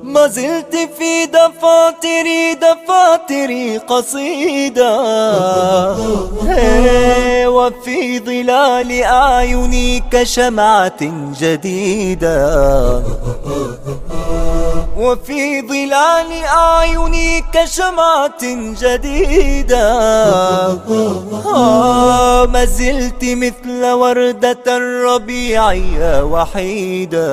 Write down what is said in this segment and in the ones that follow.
ما زلت في دفاتري، دفاتري قصيدة، هي، وفي ظلال أعيني كشمعة جديدة، وفي ظلال أعيني كشمعة جديدة، آه، ما زلت مثل وردة الربيع يا وحيدة.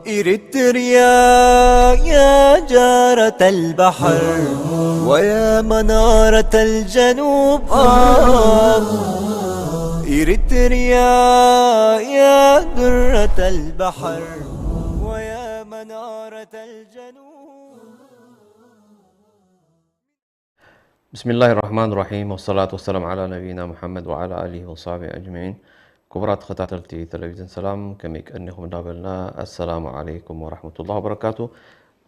إريتريا يا جارة البحر، ويا منارة الجنوب، آه. إريتريا يا درة البحر، ويا منارة الجنوب. بسم الله الرحمن الرحيم، والصلاة والسلام على نبينا محمد وعلى آله وصحبه أجمعين. ክቡራት ተኸታተልቲ ቴሌቪዥን ሰላም፣ ከመይ ቀኒኹም እንዳበልና፣ ኣሰላሙ ዓለይኩም ወራህመቱላሂ ወበረካቱ።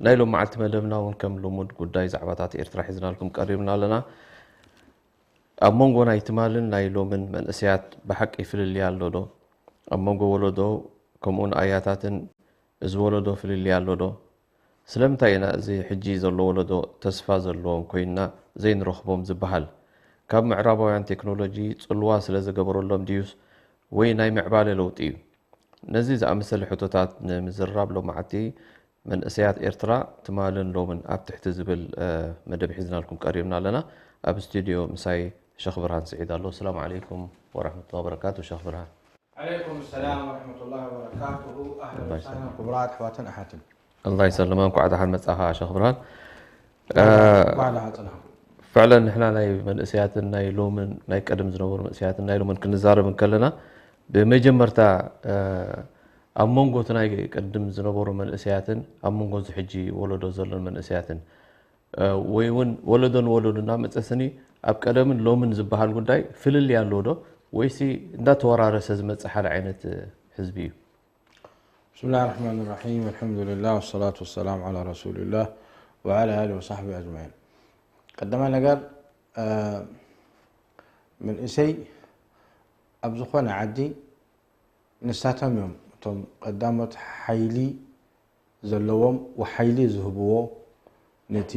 ናይ ሎም መዓልቲ መደብና እውን ከም ልሙድ ጉዳይ ዛዕባታት ኤርትራ ሒዝናልኩም ቀሪብና ኣለና። ኣብ መንጎ ናይ ትማልን ናይ ሎምን መንእሰያት ብሓቂ ፍልልይ ኣሎ ዶ? ኣብ መንጎ ወለዶ ከምኡውን ኣያታትን እዚ ወለዶ ፍልልይ ኣሎ ዶ? ስለምንታይ ኢና እዚ ሕጂ ዘሎ ወለዶ ተስፋ ዘለዎም ኮይንና ዘይንረኽቦም ዝበሃል? ካብ ምዕራባውያን ቴክኖሎጂ ጽልዋ ስለ ዝገበረሎም ድዩስ ወይ ናይ ምዕባለ ለውጢ እዩ? ነዚ ዝኣመሰለ ሕቶታት ንምዝርራብ ሎማዓንቲ መንእሰያት ኤርትራ ትማልን ሎምን ኣብ ትሕቲ ዝብል፣ እ፣ መደብ ሒዝናልኩም ቀሪብና ኣለና። ኣብ ስቱዲዮ ምሳይ ሸኽ ብርሃን ስዒድ ኣሎ። ሰላም ዓለይኩም ወራህመቱላሂ ወበረካቱ ሸኽ ብርሃን። ዓለይኩም ሰላም ወረሕመቱላሂ ወበረካቱሁ። ኣህለን ወሳህለን ክቡራት ኣሕዋትን ኣሓትን። ኣላህ ይሰልማ፣ እንኳዕ ደሓን መጻኻ ሸኽ ብርሃን። እንኳዕ ደሓን ጸናሕኩም። ፍዕለን ንሕና ናይ መንእሰያትን ናይ ሎምን ናይ ቀደም ዝነበሩ መንእሰያትን ናይ ሎምን ክንዛረብ እንከለና ብመጀመርታ፣ እ፣ ኣብ መንጎ እቲ ናይ ቅድም ዝነበሩ መንእሰያትን ኣብ መንጎ እዚ ሕጂ ወለዶ ዘሎን መንእሰያትን፣ እ፣ ወይ እውን ወለዶ ንወለዶ እናመጸ ስኒ ኣብ ቀደምን ሎምን ዝበሃል ጉዳይ ፍልልይ ኣለዎ ዶ? ወይሲ እንዳተወራረሰ ዝመጽእ ሓደ ዓይነት፣ እ፣ ህዝቢ እዩ? بسم الله الرحمن الرحيم. الحمد لله والصلاة والسلام على رسول الله وعلى آله وصحبه أجمعين. ቀዳማይ ነገር፣ እ፣ መንእሰይ ኣብ ዝኾነ ዓዲ ንሳቶም እዮም እቶም ቀዳሞት ሓይሊ ዘለዎም ወሓይሊ ዝህብዎ ነቲ፣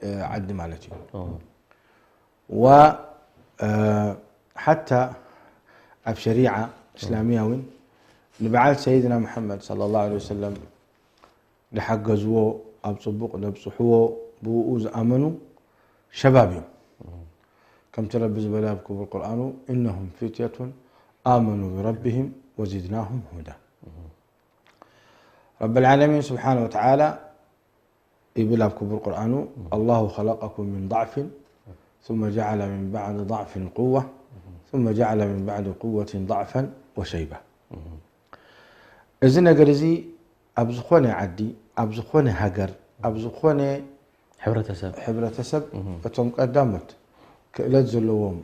እ፣ ዓዲ ማለት እዩ። ኦ። ወ፣ እ፣ ሓታ ኣብ ሸሪዓ እስላሚያ እውን ንበዓል ሰይድና መሓመድ ሰለላሁ ዐለይሂ ወሰለም ዝሓገዝዎ፣ ኣብ ጽቡቕ ዘብጽሕዎ፣ ብኡ ዝኣመኑ ሸባብ እዮም። ከምቲ ረቢ ዝበለ ኣብ ክቡር ቁርኣኑ፣ "ኢነሁም ፊትየቱን ኣመኑ ብረቢሂም ወዚድናሁም ሁዳ።" ረብል ዓለሚን ስብሓነ ወተዓላ ይብል ኣብ ክቡር ቁርኣኑ፣ "ኣላሁ ኸለቀኩም ሚን ضዕፊን ثم جعل من بعد ضعف قوة ثم جعل من بعد قوة ضعفا وشيبة." እዚ ነገር እዚ ኣብ ዝኾነ ዓዲ፣ ኣብ ዝኾነ ሃገር፣ ኣብ ዝኾነ ሕብረተሰብ። ሕብረተሰብ እቶም ቀዳሞት ክእለት ዘለዎም፣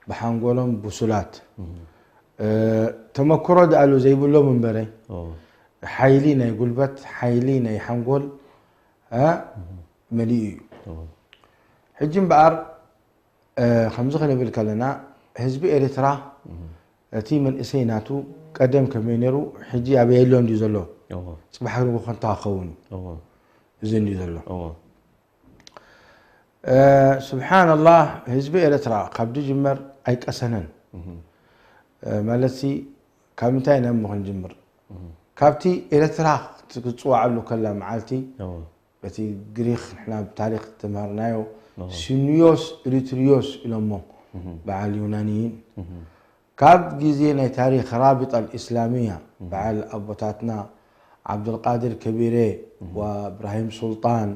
ብሓንጎሎም ብሱላት፣ እ፣ ተመክሮ ደኣሉ ዘይብሎም እምበረ፣ ኦ። ሓይሊ ናይ ጉልበት፣ ሓይሊ ናይ ሓንጎል፣ እ፣ መሊኡ እዩ። ኦ። ሕጂ እምበኣር፣ እ፣ ከምዚ ክንብል ከለና፣ ህዝቢ ኤርትራ፣ እቲ መንእሰይ ናቱ ቀደም ከመይ ነይሩ፣ ሕጂ ኣበይ ኣሎ እንድዩ ዘሎ? ኦ። ጽባሕ ክንጎ ከንታ ክኸውን እዩ። ኦ። እዚ እንድዩ ዘሎ። ኦ። እ፣ ስብሓንላህ፣ ህዝቢ ኤርትራ ካብ ዝጅመር ኣይቀሰነን። እህ። እ፣ ማለትሲ፣ ካብ ምንታይ ኢና እሞ ክንጅምር? እህ። ካብቲ ኤርትራ ክትጽዋዓሉ ከላ መዓልቲ፣ እዎ። በቲ ግሪኽ ንሕና ብታሪኽ ተምሃርናዮ፣ እዎ። ሲኒዮስ ኤሪትሪዮስ ኢሎሞ እህ። በዓል ዩናንይን። እህ። ካብ ግዜ ናይ ታሪኽ ራቢጣ ኣልእስላሚያ፣ እህ። በዓል ኣቦታትና ዓብዱልቃድር ከቢረ እህ። ወእብራሂም ሱልጣን፣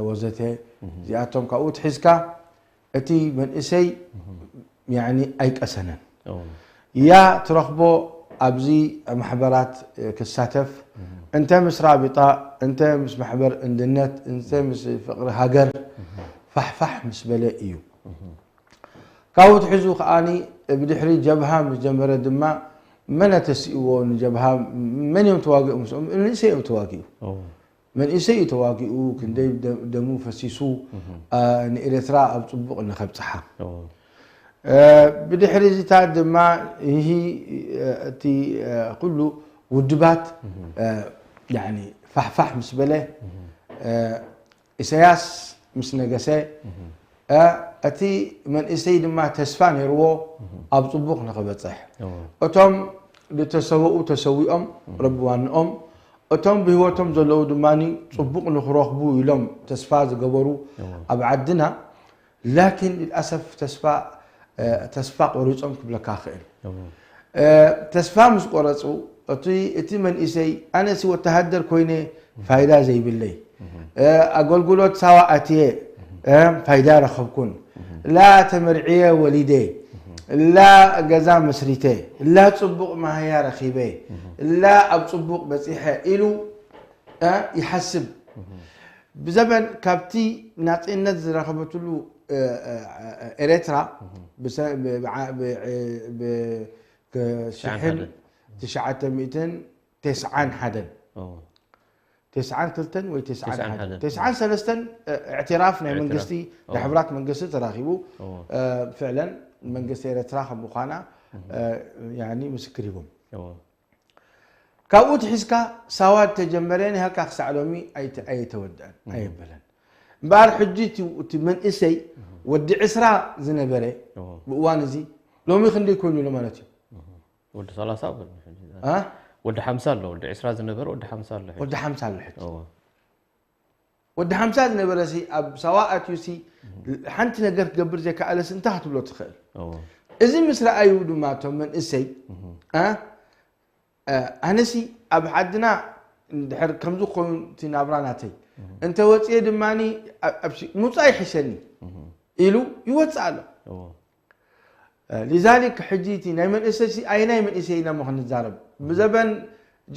ወዘተ እዚኣቶም ካብኡ ትሒዝካ እቲ መንእሰይ ያኒ ኣይቀሰነን። ያ ትረኽቦ ኣብዚ ማሕበራት ክሳተፍ እንተ ምስ ራቢጣ እንተ ምስ ማሕበር እንድነት እንተ ምስ ፍቕሪ ሃገር ፋሕፋሕ ምስ በለ እዩ። ካብኡ ትሒዙ ከዓኒ ብድሕሪ ጀብሃ ምስ ጀመረ ድማ መን ኣተሲእዎ ንጀብሃ መን እዮም ተዋጊኦም ምስኦም ንእሰይ እዮም ተዋጊኡ። መንእሰይ እዩ ተዋጊኡ ክንደይ ደሙ ፈሲሱ ንኤርትራ ኣብ ፅቡቕ ንኸብፅሓ። ብድሕሪ እዚታት ድማ ይሂ እቲ ኩሉ ውድባት ፋሕፋሕ ምስ በለ ኢሳያስ ምስ ነገሰ እቲ መንእሰይ ድማ ተስፋ ነይርዎ ኣብ ፅቡቕ ንኽበፅሕ። እቶም ዝተሰወኡ ተሰዊኦም ረቢ ዋንኦም እቶም ብህይወቶም ዘለዉ ድማ ፅቡቕ ንኽረኽቡ ኢሎም ተስፋ ዝገበሩ ኣብ ዓድና ላኪን ልልኣሰፍ ተስፋ ተስፋ ቆሪፆም ክብለካ ክእል። ተስፋ ምስ ቆረፁ እቲ መንእሰይ ኣነሲ ወተሃደር ኮይነ ፋይዳ ዘይብለይ ኣገልግሎት ሳዋ ኣትየ ፋይዳ ረኸብኩን ላ ተመርዕየ ወሊደ ላ ገዛ መስሪተ ላ ፅቡቕ ማህያ ረኺበ ላ ኣብ ፅቡቕ በፂሐ ኢሉ ይሓስብ። ብዘበን ካብቲ ናፅነት ዝረኸበትሉ ኤርትራ ብሽሕን ትሽዓተ ሚእትን ተስዓን ሓደን ተስዓን ክልተን ወይ ተስዓን ሓደን ተስዓን ሰለስተን እዕትራፍ ናይ መንግስቲ ናይ ሕብራት መንግስቲ ተራኺቡ ፍዕለን መንግስቲ ኤርትራ ከም ምዃና ምስክር ሂቦም። ካብኡ ትሒዝካ ሳዋ ተጀመረ ንሃካ ክሳዕ ሎሚ ኣይተወደአን ኣየበለን። እምበኣር ሕጂ እቲ መንእሰይ ወዲ ዕስራ ዝነበረ ብእዋን እዚ ሎሚ ክንደይ ኮይኑ ኣሎ ማለት እዩ? ወዲ ሰላሳ ወዲ ሓምሳ ኣሎ። ወዲ ዕስራ ዝነበረ ወዲ ሓምሳ ኣሎ። ወዲ ሓምሳ ኣሎ። ወዲ ሓምሳ ዝነበረ ሲ ኣብ ሳዋ ኣትዩ ሲ ሓንቲ ነገር ክገብር ዘይከኣለ ሲ እንታይ ክትብሎ ትኽእል? እዚ ምስ ረኣዩ ድማ እቶም መንእሰይ ኣነሲ ኣብ ዓድና ድሕር ከምዚ ክኸውን እቲ ናብራ ናተይ እንተ ወፅየ ድማ ምውፃእ ይሕሸኒ ኢሉ ይወፅእ ኣሎ። ሊዛሊክ ሕጂ እቲ ናይ መንእሰይ ሲ ኣየናይ መንእሰይ ኢና ሞ ክንዛረብ ብዘበን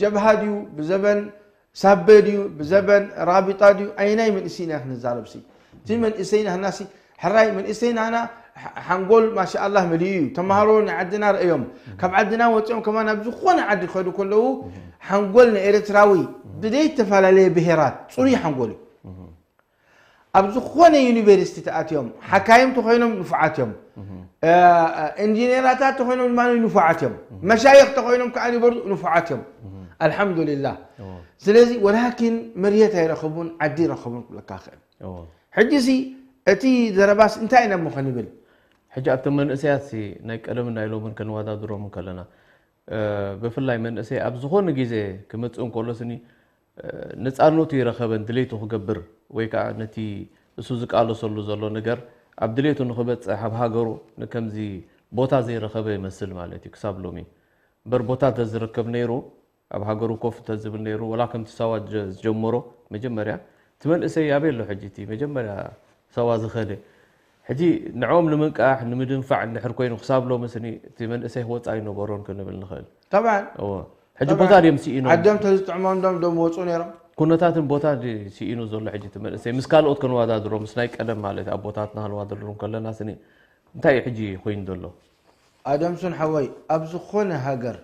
ጀብሃ ድዩ ብዘበን ሳበ ድዩ ብዘበን ራቢጣ ድዩ ኣየናይ መንእሰይ ኢና ክንዛረብ ሲ እቲ መንእሰይ ናህና ሲ ሕራይ መንእሰይ ናህና ሓንጎል ማሻኣላህ መሊኡ እዩ። ተምሃሮ ንዓድና ረእዮም ካብ ዓድና ወፂኦም ከማን ናብ ዝኾነ ዓዲ ክኸዱ ከለዉ ሓንጎል ንኤርትራዊ ብደይ ዝተፈላለየ ብሄራት ፅሩይ ሓንጎል እዩ። ኣብ ዝኾነ ዩኒቨርሲቲ ተኣትዮም ሓካይም ተኾይኖም ንፉዓት እዮም። ኢንጂነራታት ተኾይኖም ድማ ንፉዓት እዮም። መሻይኽ ተኾይኖም ከዓ በርዙ ንፉዓት እዮም። ኣልሓምዱሊላህ። ስለዚ ወላኪን መርየት ኣይረኸቡን ዓዲ ይረኸቡን ክብለካ ክእል። ሕጂ ሲ እቲ ዘረባስ እንታይ ኢና እሞ ክንብል? ሕጂ ኣብቶም መንእሰያት ሲ ናይ ቀደምን ናይ ሎምን ከነወዳድሮም ከለና ብፍላይ መንእሰይ ኣብ ዝኾነ ግዜ ክመጽእ እንከሎ ስኒ ነጻነቱ ይረኸበን ድሌቱ ክገብር ወይ ከዓ ነቲ እሱ ዝቃለሰሉ ዘሎ ነገር ኣብ ድሌቱ ንኽበጽሕ ኣብ ሃገሩ ንከምዚ ቦታ ዘይረኸበ ይመስል ማለት እዩ ክሳብ ሎሚ። እምበር ቦታ እንተዝረከብ ነይሩ ኣብ ሃገሩ ኮፍ እንተዝብል ነይሩ ወላ ከምቲ ሳዋ ዝጀመሮ መጀመርያ እቲ መንእሰይ ኣበይ ኣሎ ሕጂ እቲ መጀመርያ ሳዋ ዝኸደ ሕጂ ንዕኦም ንምንቃሕ ንምድንፋዕ እንድሕር ኮይኑ ክሳብ ሎሚ ስኒ እቲ መንእሰይ ክወፅእ ኣይነበሮን ክንብል ንኽእል። طبعا ሕጂ ቦታ ድዮም ስኢኖም ዓዶም ተዝጥዕሞም ዶም ዶም ወፁ ነይሮም። ኩነታትን ቦታ ስኢኑ ዘሎ ሕጂ እቲ መንእሰይ ምስ ካልኦት ከነወዳድሮ ምስ ናይ ቀደም ማለት ኣቦታትና ከነወዳድሮ ከለና ስኒ እንታይ እዩ ሕጂ ኮይኑ ዘሎ? ኣደምሱን ሓወይ ኣብ ዝኾነ ሃገር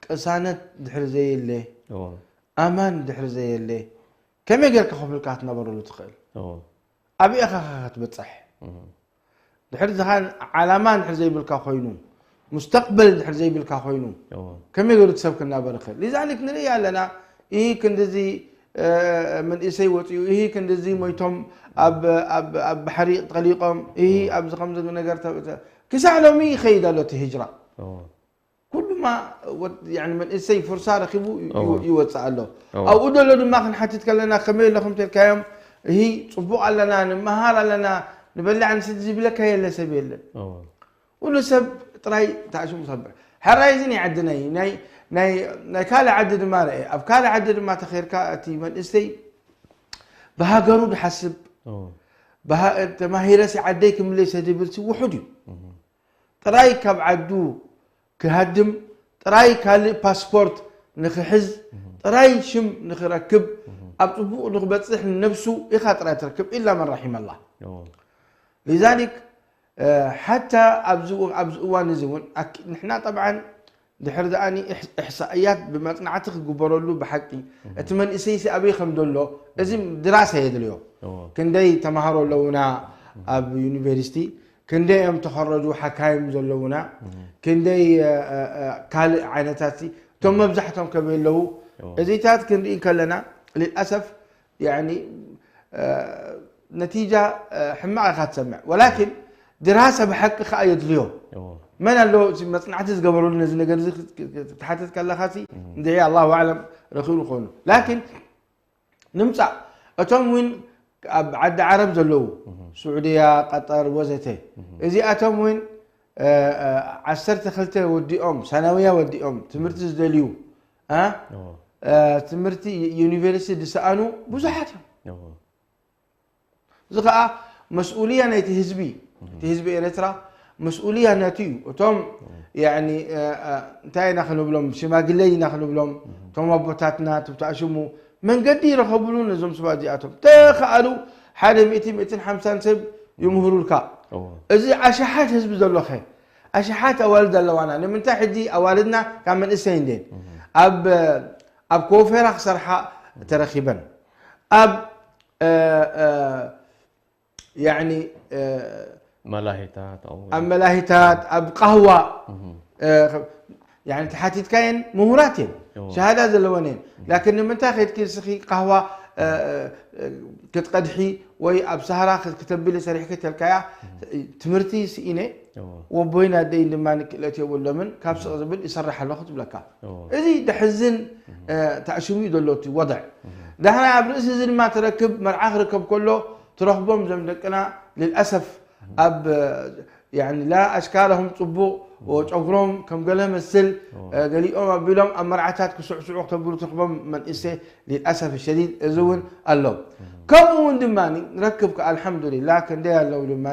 ቅሳነት ድሕሪ ዘየለ ኣማን ድሕሪ ዘየለ ከመይ ጌርካ ኮፍ ኢልካ ክትነበረሉ ትኽእል? ኣበይ ኢኻ ኸ ክትበጽሕ? ድሕሪ ዝኻ ዓላማ እንድሕር ዘይብልካ ኮይኑ፣ ሙስተቅበል እንድሕር ዘይብልካ ኮይኑ፣ ከመይ ገይሩ እቲ ሰብ ክናበር ይኽእል? ሊዛሊክ ንርኢ ኣለና፣ ኢሂ ክንድዚ መንእሰይ ወፂኡ፣ ኢሂ ክንድዚ ሞይቶም ኣብ ባሕሪ ጠሊቆም፣ ኢሂ ኣብዚ ከምዚ ነገር ክሳዕ ሎሚ ይኸይድ ኣሎ እቲ ሂጅራ። ኩሉማ መንእሰይ ፍርሳ ረኪቡ ይወፅእ ኣሎ። ኣብኡ ዘሎ ድማ ክንሓትት ከለና ከመይ ኣለኹም ተልካዮም፣ እሂ ፅቡቕ ኣለና፣ ንመሃር ኣለና፣ ንበላዕ ንስቲ ዝብለካ የለ ሰብ የለን። ኩሉ ሰብ ጥራይ ተኣሽሙ ሰብዕ። ሕራይ እዚ ናይ ዓድና እዩ። ናይ ካልእ ዓዲ ድማ ርአ። ኣብ ካልእ ዓዲ ድማ ተኸይርካ እቲ መንእሰይ ብሃገሩ ድሓስብ፣ ኦ፣ ብሃ- ተማሂረሲ ዓደይ ክምለሰ ድብልሲ ውሑድ እዩ። ጥራይ ካብ ዓዱ ክሃድም፣ ጥራይ ካልእ ፓስፖርት ንክሕዝ፣ ጥራይ ሽም ንክረክብ፣ ኣብ ፅቡቕ ንክበፅሕ ንነብሱ ኢኻ ጥራይ ትረክብ፣ ኢላ መን ረሒመላ። ኦ፣ ሊዛሊክ ሓታ ኣብዚ ኣብዚ እዋን እዚ እውን ኣክ- ንሕና ጠብዓን ድሕሪ ደኣኒ እሕ- እሕሳእያት ብመፅናዕቲ ክግበረሉ ብሓቂ እቲ መንእሰይሲ ኣበይ ከም ዘሎ እዚ ድራሳ የድልዮ። ኦ፣ ክንደይ ተምሃሮ ኣለውና ኣብ ዩኒቨርሲቲ፣ ክንደይ እዮም ተኸረጁ ሓካይም ዘለውና፣ ክንደይ እ፣ እ፣ እ፣ ካልእ ዓይነታት እቶም መብዛሕቶም ከበይ ኣለዉ። ኦ፣ እዚታት ክንርኢ ከለና ልልኣሰፍ ያኒ እ፣ ነቲጃ እ፣ ሕማቕ ኢኻ ትሰምዕ። ወላኪን ድራሰ ብሓቂ ከዓ የድልዮ። ኦ፣ መን ኣሎ እቲ መፅናዕቲ ዝገበረሉ ነዚ ነገር እዚ ክት- ክት- ክትሓትት ከለኻ ሲ እንድዒ ኣላሁ ኣዕለም ረኺቡ ክኾኑ። ላኪን ንምፃእ እቶም እውን ኣብ ዓዲ ዓረብ ዘለዉ ስዑድያ፣ ቀጠር ወዘተ እዚኣቶም እውን እ፣ እ፣ ዓሰርተ ክልተ ወዲኦም ሳናውያ ወዲኦም ትምህርቲ ዝደልዩ እ፣ ኦ፣ እ፣ ትምህርቲ ዩኒቨርሲቲ ዝሰኣኑ ብዙሓት እዮም። ኦ፣ እዚ ከዓ መስኡልያ ናይቲ ህዝቢ እቲ ህዝቢ ኤርትራ መስኡልያ ናቱ እዩ። እቶም ያኒ እ፣ እ፣ እንታይ ኢና ክንብሎም ሽማግለ ኢና ክንብሎም እቶም ኣቦታትና ትብታእሽሙ መንገዲ ይረኸብሉ ነዞም ሰባት እዚኣቶም ተኸኣሉ ሓደ ሚእቲ ሚእትን ሓምሳን ሰብ ይምህሩልካ። ኦ፣ እዚ ኣሽሓት ህዝቢ ዘሎኸ ኣሽሓት ኣዋልድ ኣለዋና። ንምንታይ ሕጂ ኣዋልድና ካብ መንእሰይ እንዴን ኣብ ኣብ ኮፌራ ክሰርሓ ተረኺበን ኣብ እ፣ እ፣ ያኒ እ፣ መላሂታት ኣው፣ ኣብ መላሂታት ኣብ ቃህዋ እህ፣ እ፣ ያኒ ተሓቲትካየን ምሁራት እየን እዎ። ሸሃዳ ዘለወን እየን። ላኪን ንምንታይ ከድኪ ንስኺ ቃህዋ እ፣ እ፣ ክትቀድሒ ወይ ኣብ ሳህራ ክተብሊ ሰሪሕኪ ተልካያ ትምህርቲ ስኢነ እዎ። ወቦይን ኣደይን ድማ ክእለት የብሎምን ካብ ስቕ ዝብል ይሰርሕ ኣለኹ ትብለካ። እዎ። እዚ ደሕዝን እ፣ ተዕሽሙ እዩ ዘሎ እቲ ወድዕ። ዳሕና ኣብ ርእሲ እዚ ድማ ትረክብ መርዓ ክርከብ ከሎ ትረኽቦም ዘም ደቅና ልልኣሰፍ ኣብ ያኒ ላ ኣሽካለሁም ጽቡቕ ወጨጉሮም ከም ገለ መስል እ፣ ገሊኦም ኣቢሎም ኣብ መርዓታት ክስዕስዑ ክተብሉ ትረኽቦም መንእሰ ልልኣሰፍ ሸዲድ እዚ እውን ኣሎ። ከምኡ እውን ድማ ንረክብ ከ ኣልሓምዱሊላ ክንደይ ኣለዉ ድማ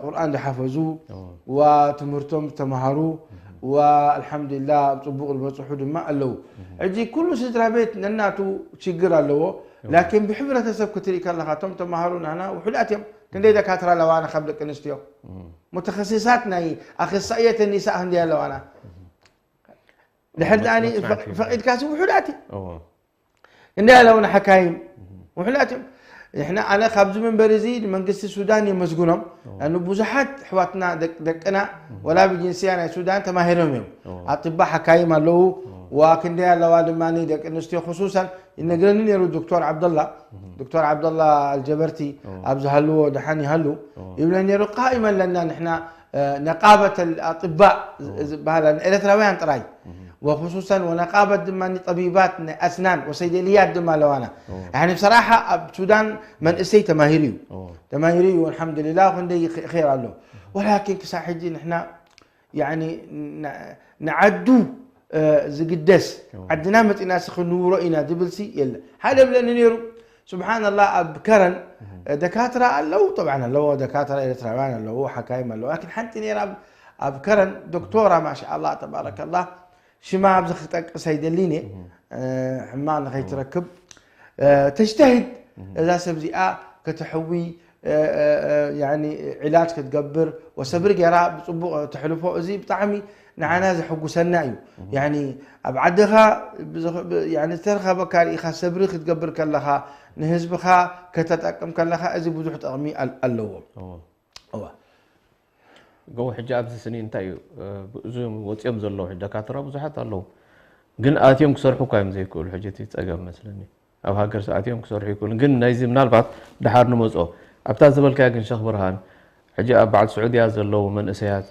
ቁርኣን ዝሓፈዙ እዎ። ዋ ትምህርቶም ዝተምሃሩ ዋ ኣልሓምዱሊላ ኣብ ፅቡቕ ዝበፅሑ ድማ ኣለዉ። ሕጂ ኩሉ ስድራ ቤት ነናቱ ችግር ኣለዎ። ላኪን ብሕብረተሰብ ክትርኢ ከለካ እቶም ተምሃሩ ናና ውሑዳት እዮም። ክንደይ ደካትራ ኣለዋና ካብ ደቂ ኣንስትዮ ሙተኸሲሳት ናይ ኣክሳእየተ ኒሳ ክንደይ ኣለዋና። ድሕር ደኣኒ መፅናዕቲ። ፈቂድካሲ ውሑዳት እዩ። እዎ። እንደ ያለውን ሓካይም ውሕዳት እዮም። ንሕና ኣነ ካብዚ መንበሪ እዚ ንመንግስቲ ሱዳን የመስግኖም። ንብዙሓት ኣሕዋትና ደቅ- ደቅና ወላ ብጅንስያ ናይ ሱዳን ተማሂሮም እዮም። እዎ። ኣጥባ ሓካይም ኣለዉ ዋ ክንደይ ኣለዋ ድማ ደቂ ኣንስትዮ ክሱሳን ይነግረኒ ነይሩ ዶክተር ዓብደላ ዶክተር ዓብደላ ኣልጀበርቲ እዎ። ኣብ ዝሃልዎ ደሓን ይሃሉ እዎ። ይብለ ነይሩ። ቃኢመ ኣለና ንሕና ነቃበት ኣጥባእ ዝበሃላ ንኤርትራውያን ጥራይ ወክሱሰን ወነቃበት ድማ ጠቢባት ናይ ኣስናን ወሰይደልያት ድማ ኣለዋና። ያኒ ብሰራሓ ኣብ ሱዳን መንእሰይ ተማሂሩ እዩ እዎ። ተማሂሩ እዩ ኣልሓምዱሊላ ክንደይ ኸይር ኣሎ። ወላኪን ክሳብ ሕጂ ንሕና ያኒ ንዓዱ ዝግደስ ዓድና መፂና ሲ ክንውሮ ኢና ዝብል ሲ የለ ሓደ ብለኒ ነይሩ። ስብሓንላ ኣብ ከረን ደካትራ ኣለዉ ጠብዓን ኣለዎ ደካትራ ኤርትራውያን ኣለዉ ሓካይም ኣለዉ ላኪን ሓንቲ ነይራ ኣብ- ኣብ ከረን ዶክቶራ ማሻኣላ ተባረከላ ሽማ ኣብዚ ክጠቅስ ኣይደሊን እየ ሕማቅ ንኸይትረክብ ተጅተሂድ እዛ ሰብ እዚኣ ከተሕዊ ያኒ ዒላጅ ክትገብር ወሰብሪ ገይራ ብፅቡቅ ተሕልፎ እዚ ብጣዕሚ ንዓና ዘሐጉሰና እዩ። ያኒ ኣብ ዓድኻ ብዝኽ- ብ- ያኒ ዝተረኸበካ ርኢኻ ሰብሪ ክትገብር ከለኻ ንህዝብኻ ከተጠቅም ከለኻ እዚ ብዙሕ ጥቕሚ ኣል- ኣለዎ። እዎ። እዋ ገው ሕጂ ኣብዚ ስኒ እንታይ እዩ እዞም ወፂኦም ዘለዉ ሕጂ ደካትራ ብዙሓት ኣለዉ ግን ኣትዮም ክሰርሑ እኳ እዮም ዘይክእሉ ሕጂ እቲ ፀገም መስለኒ ኣብ ሃገር ኣትዮም ክሰርሑ ይክእሉ ግን ናይዚ ምናልባት ድሓር ንመፅኦ ኣብታ ዝበልካያ ግን ሸኽ ብርሃን ሕጂ ኣብ በዓል ስዑድያ ዘለዉ መንእሰያት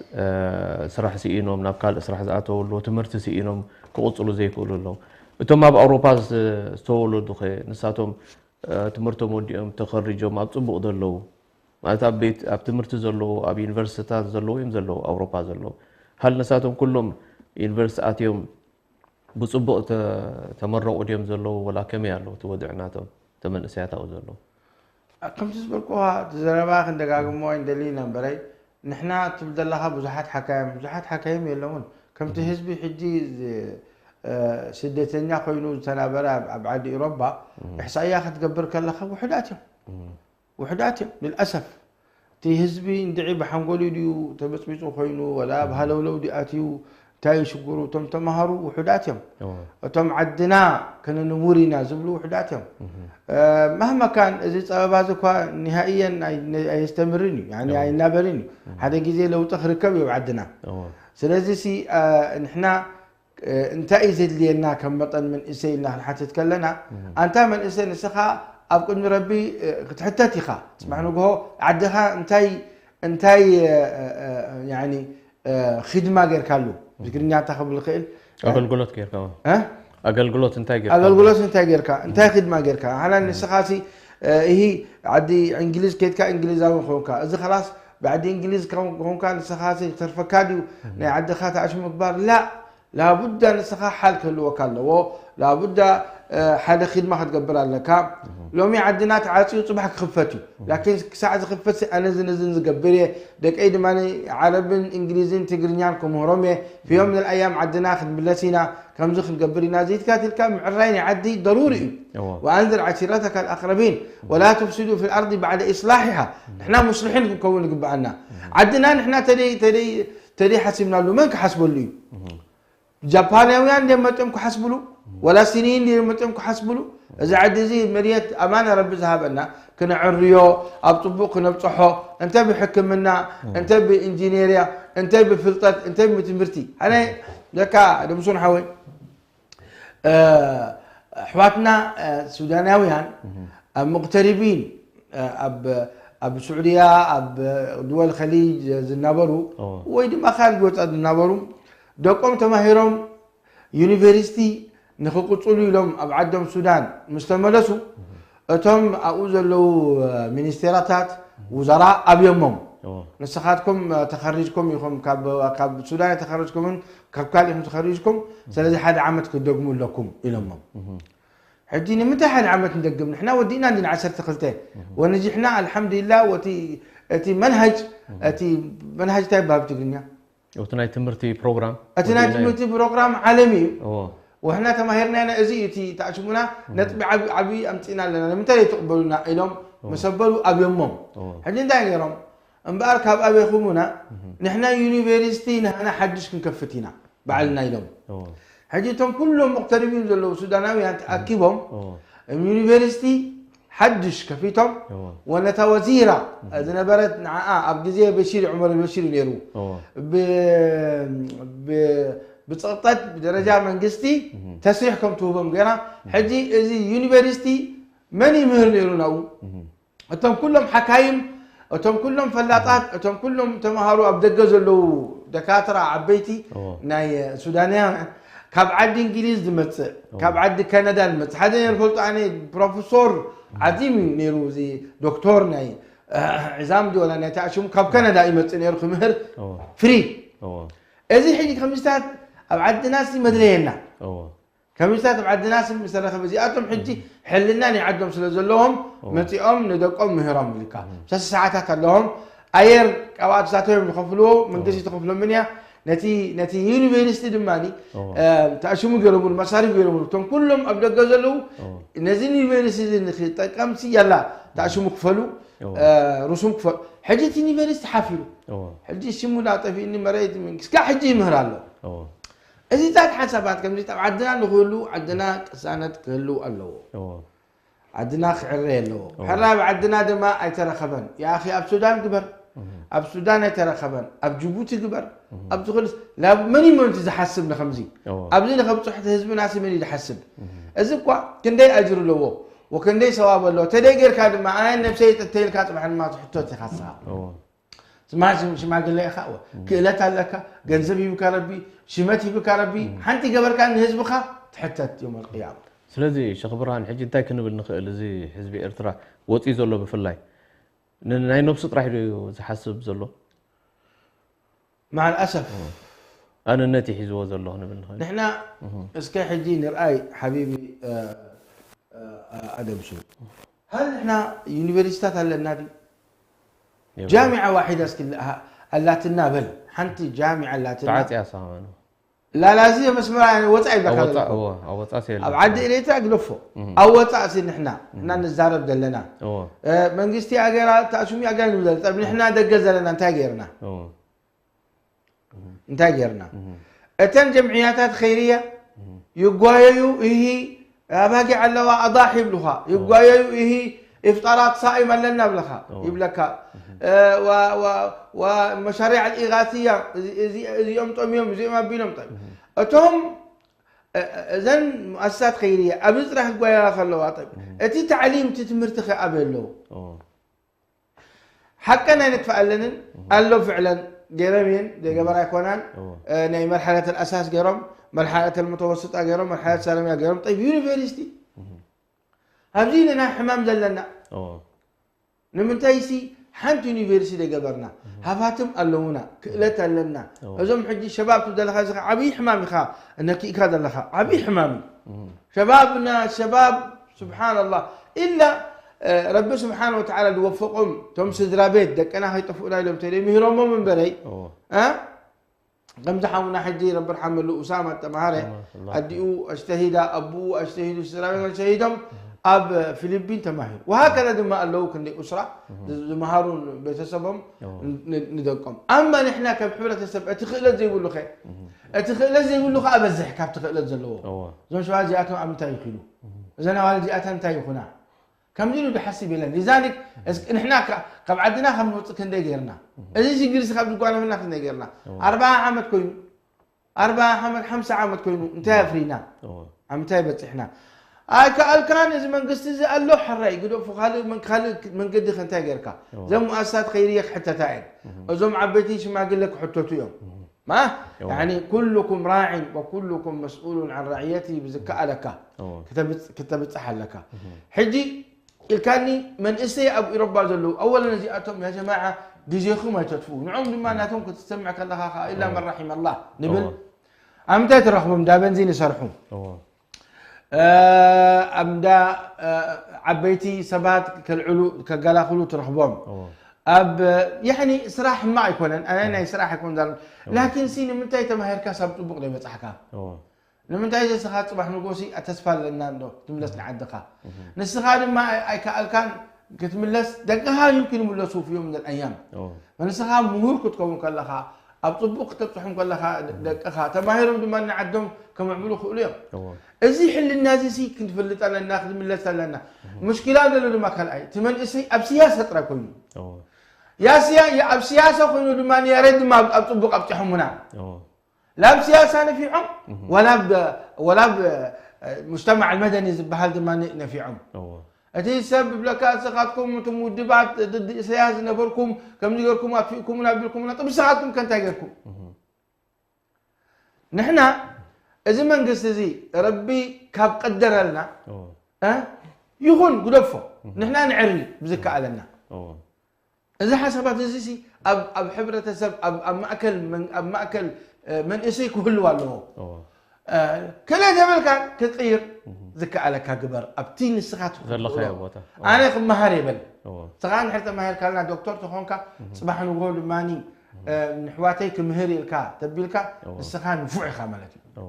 ስራሕ ስኢኖም ናብ ካልእ ስራሕ ዝኣተዉ ኣለዉ ትምህርቲ ስኢኖም ክቕፅሉ ዘይክእሉ ኣለዉ እቶም ኣብ ኣውሮፓ ዝተወለዱ ኸ ንሳቶም ትምህርቶም ወዲኦም ተኸሪጆም ኣብ ፅቡቕ ዘለዉ ማለት ኣብ ቤት ኣብ ትምህርቲ ዘለዉ ኣብ ዩኒቨርሲቲታት ዘለዉ እዮም ዘለዉ ኣውሮፓ ዘለዉ ሃል ነሳቶም ኩሎም ዩኒቨርሲቲ ኣትዮም ብፅቡቕ ተመረቑ ድዮም ዘለዉ ወላ ከመይ ኣለዉ እቲ ወድዕ ናቶም እቶም መንእሰያት ኣብኡ ዘለዉ? ከምቲ ዝበልኩኻ፣ እቲ ዘረባ ክንደጋግሞ ኣይንደሊ ኢና እምበረይ፣ ንሕና ትብል ዘለኻ ብዙሓት ሓካይም ብዙሓት ሓካይም የለውን። ከምቲ ህዝቢ ሕጂ ዝ- እ፣ ስደተኛ ኮይኑ ዝተናበረ ኣብ ኣብ ዓዲ ኢሮባ፣ እሕሳያ ክትገብር ከለኻ ውሑዳት እዮም። ውሑዳት እዮም ልልኣሰፍ። እቲ ህዝቢ እንድዒ ብሓንጎሉ ድዩ ተበፅቢፁ ኮይኑ፣ ወላ ብሃለውለው ድዩ ኣትዩ፣ እንታይ እዩ ሽግሩ? እቶም ተምሃሩ ውሑዳት እዮም። እቶም ዓድና ከነንውር ኢና ዝብሉ ውሑዳት እዮም። ማህመካን እዚ ፀበባ እዚ እኳ ኒሃእየን ኣየስተምርን እዩ፣ ኣይናበርን እዩ። ሓደ ግዜ ለውጢ ክርከብ እዩ ኣብ ዓድና። ስለዚ ሲ ንሕና እንታይ እዩ ዘድልየና ከም መጠን መንእሰይ ኢልና ክንሓትት ከለና፣ ኣንታ መንእሰይ ንስኻ ኣብ ቅድሚ ረቢ ክትሕተት ኢኻ። ፅባሕ ንግሆ ዓድኻ እንታይ እንታይ ኺድማ ጌርካሉ? ብትግርኛ እንታይ ክብል ይኽእል? ኣገልግሎት ጌርካ ኣገልግሎት እንታይ ጌርካ ኣገልግሎት እንታይ ጌርካ? እንታይ ኺድማ ጌርካ? ሓላ ንስኻ ሲ ይሂ ዓዲ እንግሊዝ ኬድካ እንግሊዛዊ ኾንካ፣ እዚ ኸላስ ብዓዲ እንግሊዝ ኾንካ ንስኻ ሲ ተርፈካ ድዩ ናይ ዓድኻ ታዕሽ ምግባር? ላ ላቡዳ ንስኻ ሓል ክህልወካ ኣለዎ። ላቡዳ ሓደ ኺድማ ክትገብር ኣለካ። ሎሚ ዓድና ተዓፅዩ ፅባሕ ክኽፈት እዩ። ላኪን ክሳዕ ዝኽፈት ኣነ ዝንዝን ዝገብር እየ። ደቀይ ድማ ዓረብን እንግሊዝን ትግርኛን ክምህሮም እየ። ፊዮም ንልኣያም ዓድና ክንምለስ ኢና። ከምዚ ክንገብር ኢና። ዘይትካትልካ ምዕራይ ናይ ዓዲ ደሩሪ እዩ። وأنذر عشيرتك الأقربين ولا تفسدوا في الأرض بعد إصلاحها. ንሕና ሙስልሒን ክንከውን ይግብኣና። ዓድና ንሕና ተደይ ተደይ ተደይ ሓሲብናሉ መን ክሓስበሉ እዩ? ጃፓናውያን ድዮም መፅኦም ክሓስብሉ? ወላ ሲንይን ድዮም መፅኦም ክሓስብሉ? እዚ ዓዲ እዚ መሬት ኣማና ረቢ ዝሃበና ክነዕርዮ፣ ኣብ ፅቡቕ ክነብፅሖ፣ እንተ ብሕክምና፣ እንተ ብኢንጂነርያ፣ እንተ ብፍልጠት፣ እንተ ብትምህርቲ። ኣነ ለካ ደምሱን ሓወይ ኣሕዋትና ሱዳናውያን ኣብ ሙቅተሪቢን ኣብ ስዑድያ ኣብ ድወል ከሊጅ ዝናበሩ ወይ ድማ ካርጅ ወፃ ዝናበሩ ደቆም ተማሂሮም ዩኒቨርሲቲ ንክቅፅሉ ኢሎም ኣብ ዓዶም ሱዳን ምስ ተመለሱ እቶም ኣብኡ ዘለዉ ሚኒስቴራታት ውዘራ ኣብዮሞም። ንስኻትኩም ተኸሪጅኩም ኢኹም፣ ካብ ሱዳን ተኸሪጅኩምን ካብ ካልእ ኢኹም ተኸሪጅኩም፣ ስለዚ ሓደ ዓመት ክትደግሙ ኣለኩም ኢሎሞም። ሕጂ ንምንታይ ሓደ ዓመት ንደግም? ንሕና ወዲእና እንዲና ዓሰርተ ክልተ ወነጂሕና ኣልሓምዱሊላ። እቲ መንሃጅ እቲ መንሃጅ እንታይ ይበሃል ብትግርኛ? እቲ ናይ ትምህርቲ ፕሮግራም እቲ ናይ ትምህርቲ ፕሮግራም ዓለም እዩ። ወሕና ተማሂርና ኢና። እዚ እዩ እቲ ተኣሽሙና ነጥቢ ዓብዪ ኣምፂእና ኣለና ንምንታይ ዘይትቕበሉና ኢሎም መሰበሉ ኣብዮሞም። ሕጂ እንታይ ገይሮም? እምበኣር ካብ ኣበይኹሙና ንሕና ዩኒቨርሲቲ ንህና ሓድሽ ክንከፍት ኢና ባዕልና ኢሎም። ሕጂ እቶም ኩሎም ሙቅተሪቢን ዘለዉ ሱዳናውያን ተኣኪቦም ዩኒቨርሲቲ ሓድሽ ከፊቶም። ወነታ ወዚራ ዝነበረት ንዓኣ ኣብ ግዜ በሺር ዑመር በሺር ነይሩ ብፅቕጠት ብደረጃ መንግስቲ ተስሪሕ ከም ትህቦም ገይራ። ሕጂ እዚ ዩኒቨርሲቲ መን ይምህር ነይሩ ናብኡ? እቶም ኩሎም ሓካይም፣ እቶም ኩሎም ፈላጣት፣ እቶም ኩሎም ተምሃሩ ኣብ ደገ ዘለዉ ደካትራ ዓበይቲ ናይ ሱዳንያን ካብ ዓዲ እንግሊዝ ዝመፅእ ካብ ዓዲ ካናዳ ዝመፅእ ሓደ ነር ፈልጡ ኣነ ፕሮፌሶር ዓዚም እዩ ነይሩ እዚ ዶክተር ናይ ዕዛም ድወላ ናይ ተኣሽሙ ካብ ካናዳ ይመፅእ ነይሩ ክምህር ፍሪ። እዚ ሕጂ ከምዚታት ኣብ ዓድና ሲ መድለየና ከሚስታት ኣብ ዓድና ስም ዝተረኸበ እዚኣቶም ሕጂ ሕልና ናይ ዓዶም ስለ ዘለዎም መፂኦም ንደቆም ምህሮም ኢልካ ሰስ ሰዓታት ኣለዎም። ኣየር ካብኣትሳቶም እዮም ዝኸፍልዎ፣ መንግስቲ ተኸፍሎምን እያ። ነቲ ነቲ ዩኒቨርሲቲ ድማ ተኣሽሙ ገይሮምሉ፣ መሳሪፍ ገይሮምሉ። እቶም ኩሎም ኣብ ደገ ዘለዉ ነዚ ዩኒቨርሲቲ እዚ ንክጠቀምሲ ያላ ተኣሽሙ ክፈሉ፣ ሩሱም ክፈሉ። ሕጂ እቲ ዩኒቨርሲቲ ሓፊሩ። ሕጂ ሽሙ ዳጠፊእኒ መሬት መንግስቲ ካብ ሕጂ ይምህር ኣሎ። እዚታት ሓሳባት ከምዚ ኣብ ዓድና ንክህሉ ዓድና ቅሳነት ክህሉ ኣለዎ። ዓድና ክዕረ ኣለዎ። ሕራይ ኣብ ዓድና ድማ ኣይተረኸበን። ያኺ ኣብ ሱዳን ግበር፣ ኣብ ሱዳን ኣይተረኸበን፣ ኣብ ጅቡቲ ግበር፣ ኣብ ዝኽልስ ናብ መን እዩ መንቲ ዝሓስብ ንኸምዚ ኣብዚ ንኸብፅሑ ህዝብና ሲ መን እዩ ዝሓስብ? እዚ እኳ ክንደይ ኣጅር ኣለዎ ወክንደይ ሰዋብ ኣለዎ። ተደይ ጌርካ ድማ ኣነ ነብሰይ ጥተይልካ ፅባሕ ድማ ትሕቶ ኢኻ ስኻ። ስማ ሽማግለ ኢኻ፣ ክእለት ኣለካ፣ ገንዘብ ሂብካ ረቢ፣ ሽመት ሂብካ ረቢ፣ ሓንቲ ገበርካ ንህዝብኻ ትሕተት ዮም ኣልቅያማ። ስለዚ ሸኽ ብርሃን ሕጂ እንታይ ክንብል ንኽእል? እዚ ህዝቢ ኤርትራ ወፂኡ ዘሎ ብፍላይ ንናይ ነብሱ ጥራሕ ድዩ ዝሓስብ ዘሎ? ማዓል ኣሰፍ ኣነነት ይሒዝዎ ዘሎ ክንብል ንኽእል። ንሕና እስከ ሕጂ ንርኣይ ሓቢቢ ኣደምሱ። ሃል ንሕና ዩኒቨርሲታት ኣለና ድዩ? ጃሚዓ ዋሒዳ እስኪ ኣላትና በል። ሓንቲ ጃሚዓ ኣላትና። ተዓፅያ ሳማኑ። ላላዚ መስመራ ወፃእ ይብለካ ዘለኹ። ኣብ ወፃእ ሲ ኣብ ዓዲ ኤሌትራ ግደፎ። ኣብ ወፃእ ሲ ንሕና ንሕና ንዛረብ ዘለና። መንግስቲ ኣገራ ተኣሱሚ ኣገራ ንብል ዘለና። ጠብ ንሕና ደገ ዘለና እንታይ ገይርና? እንታይ ገይርና? እተን ጀምዕያታት ኸይርያ ይጓየዩ። ይሂ ኣባጊዕ ኣለዋ ኣዳሒ ይብሉኻ። ይጓየዩ። ይሂ ኢፍጣራት ሳኢም ኣለና ብለኻ ይብለካ። ወመሻሪዕ ልኢጋስያ እዚኦም ጠምዮም እዚኦም ኣቢሎም ጠ እቶም እዘን ሙኣስሳት ኸይርያ ኣብዚ ጥራሕ ክጓየያ ከለዋ ጠ እቲ ታዕሊም እቲ ትምህርቲ ከ ኣበይ ኣለዉ? ሓቀን ኣይነጥፍኣለንን ኣሎ ፍዕለን ገይሮም እየን ዘይገበር ኣይኮናን። ናይ መርሓለት ኣሳስ ገይሮም መርሓለት ሙተወስጣ ገይሮም መርሓለት ሰለምያ ገይሮም ጠይብ ዩኒቨርሲቲ ኣብዚ ኢና ናይ ሕማም ዘለና። ንምንታይ ሲ ሓንቲ ዩኒቨርሲቲ ዘይገበርና? ሃፋትም ኣለውና ክእለት ኣለና። እዞም ሕጂ ሸባብ ትብደለካ እዚ ዓብዪ ሕማም ኢኻ ነኪእካ ዘለኻ ዓብዪ ሕማም እዩ። ሸባብና ሸባብ ስብሓንላህ ኢላ ረቢ ስብሓን ወተዓላ ዝወፈቆም እቶም ስድራ ቤት ደቅና ከይጠፍኡና ኢሎም ተደይ ምህሮሞም እምበረይ ከምዚ ሓውና ሕጂ ረቢ ርሓመሉ ኡሳማ ተማሃረ ኣዲኡ ኣጅተሂዳ ኣቡኡ ኣጅተሂዱ ስድራ ቤት ሸሂዶም ኣብ ፊሊፒን ተማሂሩ። ወሃከዛ ድማ ኣለዉ ክንደይ ኡስራ ዝመሃሩ ቤተሰቦም ንደቆም። ኣማ ንሕና ከም ሕብረተሰብ እቲ ክእለት ዘይብሉ ኸ እቲ ክእለት ዘይብሉ ከዓ በዝሕ ካብቲ ክእለት ዘለዎ እዞም ሸባ እዚኣቶም ኣብ ምንታይ ይኽሉ እዘን ኣዋል እዚኣተን እንታይ ይኹና ከምዚ ኢሉ ዝሓስብ የለን። ሊዛሊክ ንሕና ካብ ዓድና ካብ ንወፅእ ክንደይ ገይርና እዚ ሽግር ሲ ካብ ዝጓነፈና ክንደይ ገይርና ኣርባዓ ዓመት ኮይኑ ኣርባዓ ዓመት ሓምሳ ዓመት ኮይኑ እንታይ ኣፍሪና ኣብ ምንታይ በፂሕና? ኣይከኣልካን እዚ መንግስቲ እዚ ኣሎ ሕራይ ግደፉ ካልእ ካልእ መንገዲ ከ እንታይ ገይርካ? እዘን ሙኣስሳት ኸይርየ ክሕተታ እየን። እዞም ዓበይቲ ሽማግለ ክሕተቱ እዮም። ማ ያኒ ኩልኩም ራዕን ወኩልኩም መስኡሉን ዓን ራዕየቲ ብዝከኣለካ ክተብፅሕ ኣለካ። ሕጂ ኢልካኒ መንእሰይ ኣብ ኢሮባ ዘለዉ ኣወለን እዚኣቶም ያ ጀማዓ ግዜኹም ኣይተጥፍኡ ንዖም ድማ ናቶም ክትሰምዕ ከለኻ ከዓ ኢላ መን ራሒም ኣላህ ንብል ኣብ ምንታይ ትረኽቦም እንዳ በንዚን ይሰርሑ ኣብ እንዳ ዓበይቲ ሰባት ከልዕሉ ከገላኽሉ ትረኽቦም ኣብ ያኒ ስራሕ ሕማቕ ኣይኮነን ኣነ ናይ ስራሕ ኣይኮን ዛር ላኪን ሲ ንምንታይ ተማሂርካ ሳብ ፅቡቕ ዘይበፃሕካ ንምንታይ ዘስኻ ፅባሕ ንጎሲ ተስፋ ኣለና እንዶ ክትምለስ ንዓድኻ ንስኻ ድማ ኣይከኣልካን ክትምለስ ደቅኻ ይምኪን ይምለሱ ፍዮም ዘን ኣያም ንስኻ ምሁር ክትከውን ከለኻ ኣብ ፅቡቕ ክተብፅሖም ከለኻ ደቅኻ ተማሂሮም ድማ ንዓዶም ከምዕብሉ ክእሉ እዮም እዚ ሕልና እዚ ሲ ክንፈልጥ ኣለና ክትምለስ ኣለና ምሽኪላ ዘሎ ድማ ካልኣይ እቲ መንእሰይ ኣብ ስያሰ ጥራይ ኮይኑ ያስያ ኣብ ስያሰ ኮይኑ ድማ ያሬድ ድማ ኣብ ፅቡቕ ኣብፅሖምና ላብ ስያሳ ነፊዖም ወላብ ወላብ ሙጅተማዕ መደኒ ዝበሃል ድማ ነፊዖም እቲ ሰብ ብለካ እስኻትኩም እቶም ውድባት ድዲ ኢሰያስ ዝነበርኩም ከምዚ ገርኩም ኣጥፊእኩምና ኣቢልኩምና ጥብ ስኻትኩም ከንታይ ገርኩም ንሕና እዚ መንግስቲ እዚ ረቢ ካብ ቀደረልና ይኹን ግደፎ ንሕና ንዕሪ ብዝከኣለና እዚ ሓሳባት እዚ ኣብ ሕብረተሰብ ኣብ ማእከል ኣብ ማእከል መንእሰይ ክህልው ኣለዎ ክለ ተበልካ ክትቅይር ዝከኣለካ ግበር ኣብቲ ንስኻ ዘለኻዮ ቦታ ኣነ ክመሃር የበል ስኻ ንሕር ተማሂርካልና ዶክተር ተኾንካ ፅባሕ ንግሆ ድማ ንሕዋተይ ክምህር ኢልካ ተቢልካ ንስኻ ንፉዕ ኢኻ ማለት እዩ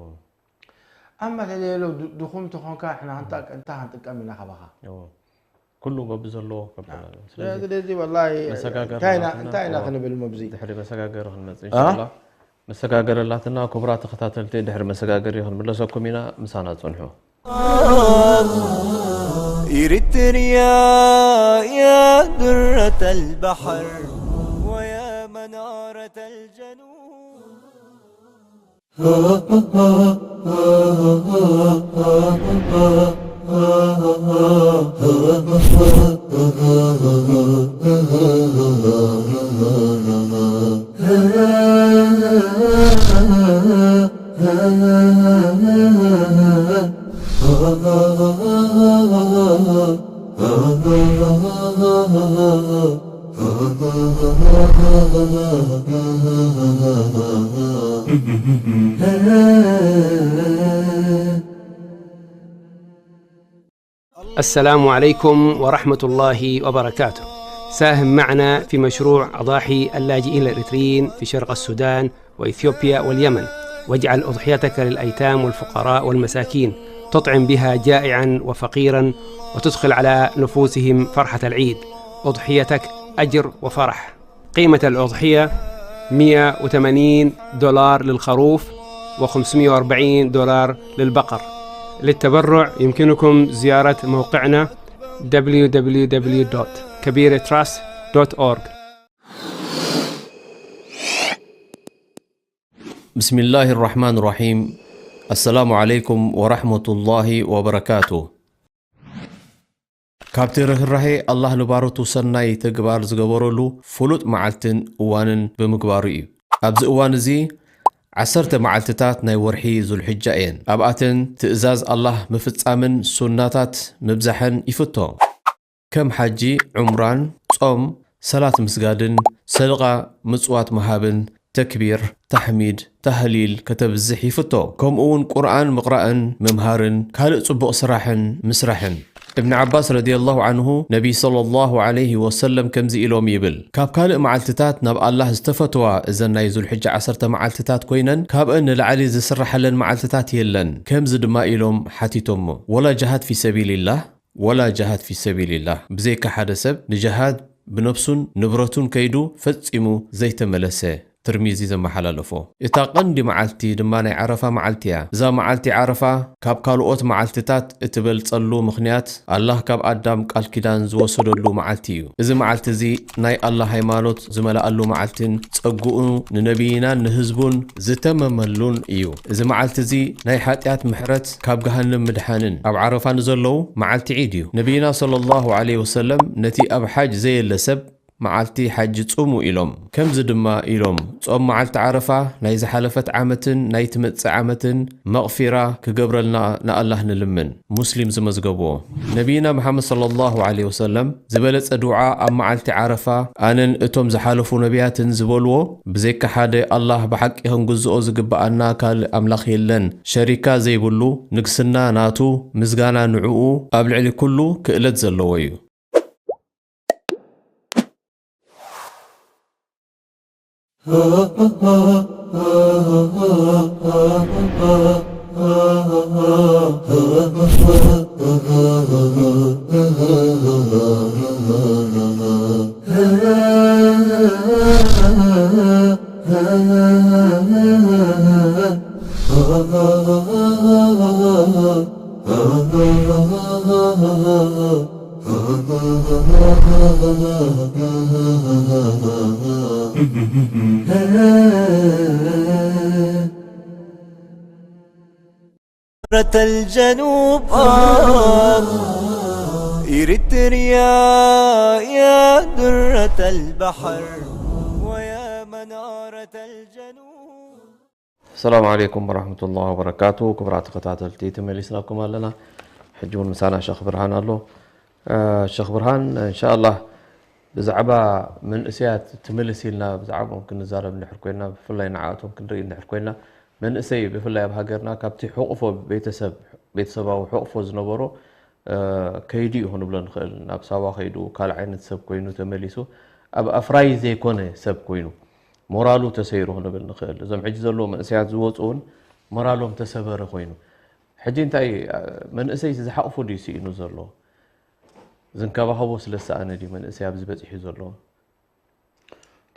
ኣማ ተለየሎ ድኹም ተኾንካ ሕና እንታይ ክንጥቀም ኢና ካባኻ ኩሉ በቢ ዘለዎ ከበላል ስለዚ ወላ እንታይ ኢና ክንብል ሞብዚ ድሕሪ መሰጋገሪ ክንመፅእ እንሻላ መሰጋገሪ ኣላትና ክቡራት ተኸታተልቲ ድሕሪ መሰጋገሪ ክንምለሰኩም ኢና ምሳና ፅንሑ إريتريا يا درة البحر ويا منارة الجنوب السلام عليكم ورحمة الله وبركاته. ساهم معنا في مشروع أضاحي اللاجئين الإريتريين في شرق السودان وإثيوبيا واليمن، واجعل أضحيتك للأيتام والفقراء والمساكين، تطعم بها جائعا وفقيرا، وتدخل على نفوسهم فرحة العيد. أضحيتك أجر وفرح. قيمة الأضحية مية وثمانين دولار للخروف و540 دولار للبقر. للتبرع يمكنكم زيارة موقعنا دبليو دبليو دبليو دوت كبيرة تراست دوت أورغ. بسم الله الرحمن الرحيم. السلام عليكم ورحمة الله وبركاته. ካብቲ ርህራሄ ኣላህ ንባሮቱ ሰናይ ተግባር ዝገበረሉ ፍሉጥ መዓልትን እዋንን ብምግባሩ እዩ። ኣብዚ እዋን እዚ ዓሰርተ መዓልትታት ናይ ወርሒ ዙልሕጃ እየን። ኣብኣተን ትእዛዝ ኣላህ ምፍጻምን ሱናታት ምብዛሕን ይፍቶ። ከም ሓጂ፣ ዑምራን፣ ጾም፣ ሰላት ምስጋድን፣ ሰደቓ ምጽዋት ምሃብን፣ ተክቢር፣ ታሕሚድ፣ ታህሊል ከተብዝሕ ይፍቶ። ከምኡ እውን ቁርኣን ምቕራእን ምምሃርን ካልእ ጽቡቕ ስራሕን ምስራሕን። እብን ዓባስ ረዲየላሁ ዓንሁ ነቢይ ሰለላሁ ዓለይሂ ወሰለም ከምዚ ኢሎም ይብል፣ ካብ ካልእ መዓልትታት ናብ ኣላህ ዝተፈትዋ እዘን ናይ ዙልሕጃ ዓሰርተ መዓልትታት ኮይነን ካብአን ንላዕሊ ዝስራሓለን መዓልትታት የለን። ከምዚ ድማ ኢሎም ሓቲቶሞ፣ ወላ ጅሃድ ፊ ሰቢልላህ ወላ ጅሃድ ፊ ሰቢልላህ፣ ብዘይካ ሓደ ሰብ ንጅሃድ ብነብሱን ንብረቱን ከይዱ ፈጺሙ ዘይተመለሰ። ትርሚዚ ዘመሓላለፎ። እታ ቀንዲ መዓልቲ ድማ ናይ ዓረፋ መዓልቲ እያ። እዛ መዓልቲ ዓረፋ ካብ ካልኦት መዓልትታት እትበልጸሉ ምኽንያት ኣላህ ካብ ኣዳም ቃል ኪዳን ዝወሰደሉ መዓልቲ እዩ። እዚ መዓልቲ እዚ ናይ ኣላህ ሃይማኖት ዝመልኣሉ መዓልትን ጸግኡ ንነቢይናን ንህዝቡን ዝተመመሉን እዩ። እዚ መዓልቲ እዚ ናይ ሓጢኣት ምሕረት ካብ ገሃነም ምድሓንን ኣብ ዓረፋ ንዘለዉ መዓልቲ ዒድ እዩ። ነቢይና ሰለላሁ ዐለይሂ ወሰለም ነቲ ኣብ ሓጅ ዘየለ ሰብ መዓልቲ ሓጂ ጹሙ ኢሎም። ከምዚ ድማ ኢሎም፣ ጾም መዓልቲ ዓረፋ ናይ ዝሓለፈት ዓመትን ናይ ትመጽእ ዓመትን መቕፊራ ክገብረልና ንኣላህ ንልምን። ሙስሊም ዝመዝገብዎ። ነቢይና መሓመድ ሰለላሁ ዐለይሂ ወሰለም ዝበለጸ ዱዓ ኣብ መዓልቲ ዓረፋ ኣነን እቶም ዝሓለፉ ነቢያትን ዝበልዎ ብዘይካ ሓደ ኣላህ ብሓቂ ክንግዝኦ ዝግብኣና ካልእ ኣምላኽ የለን፣ ሸሪካ ዘይብሉ፣ ንግስና ናቱ፣ ምስጋና ንዕኡ ኣብ ልዕሊ ኩሉ ክእለት ዘለዎ እዩ። درة الجنوب آه إريتريا يا درة البحر ويا منارة الجنوب. السلام عليكم ورحمة الله وبركاته. ክቡራት ተኸታተልቲ ተመሊስናኩም ኣለና። ሕጂ እውን ምሳና ሸኽ ብርሃን ኣሎ። ሸኽ ብርሃን እንሻኣላህ ብዛዕባ መንእሰያት ትምልስ ኢልና ብዛዕባኦም ክንዛረብ እንድሕር ኮይና ብፍላይ ንዓኣቶም ክንርኢ እንድሕር ኮይና መንእሰይ ብፍላይ ኣብ ሃገርና ካብቲ ሕቑፎ ቤተሰብ ቤተሰባዊ ሕቑፎ ዝነበሮ ከይዱ እዩ ክንብሎ ንኽእል። ናብ ሳዋ ከይዱ ካልእ ዓይነት ሰብ ኮይኑ ተመሊሱ ኣብ ኣፍራይ ዘይኮነ ሰብ ኮይኑ ሞራሉ ተሰይሩ ክንብል ንኽእል። እዞም ሕጂ ዘለዉ መንእሰያት ዝወፁ እውን ሞራሎም ተሰበረ ኮይኑ ሕጂ እንታይ መንእሰይ ዝሓቕፉ ድዩ ስኢኑ ዘሎ? ዝንከባኸቦ ስለ ዝሰኣነ ድዩ መንእሰይ ኣብዚ በፂሑ ዘሎ?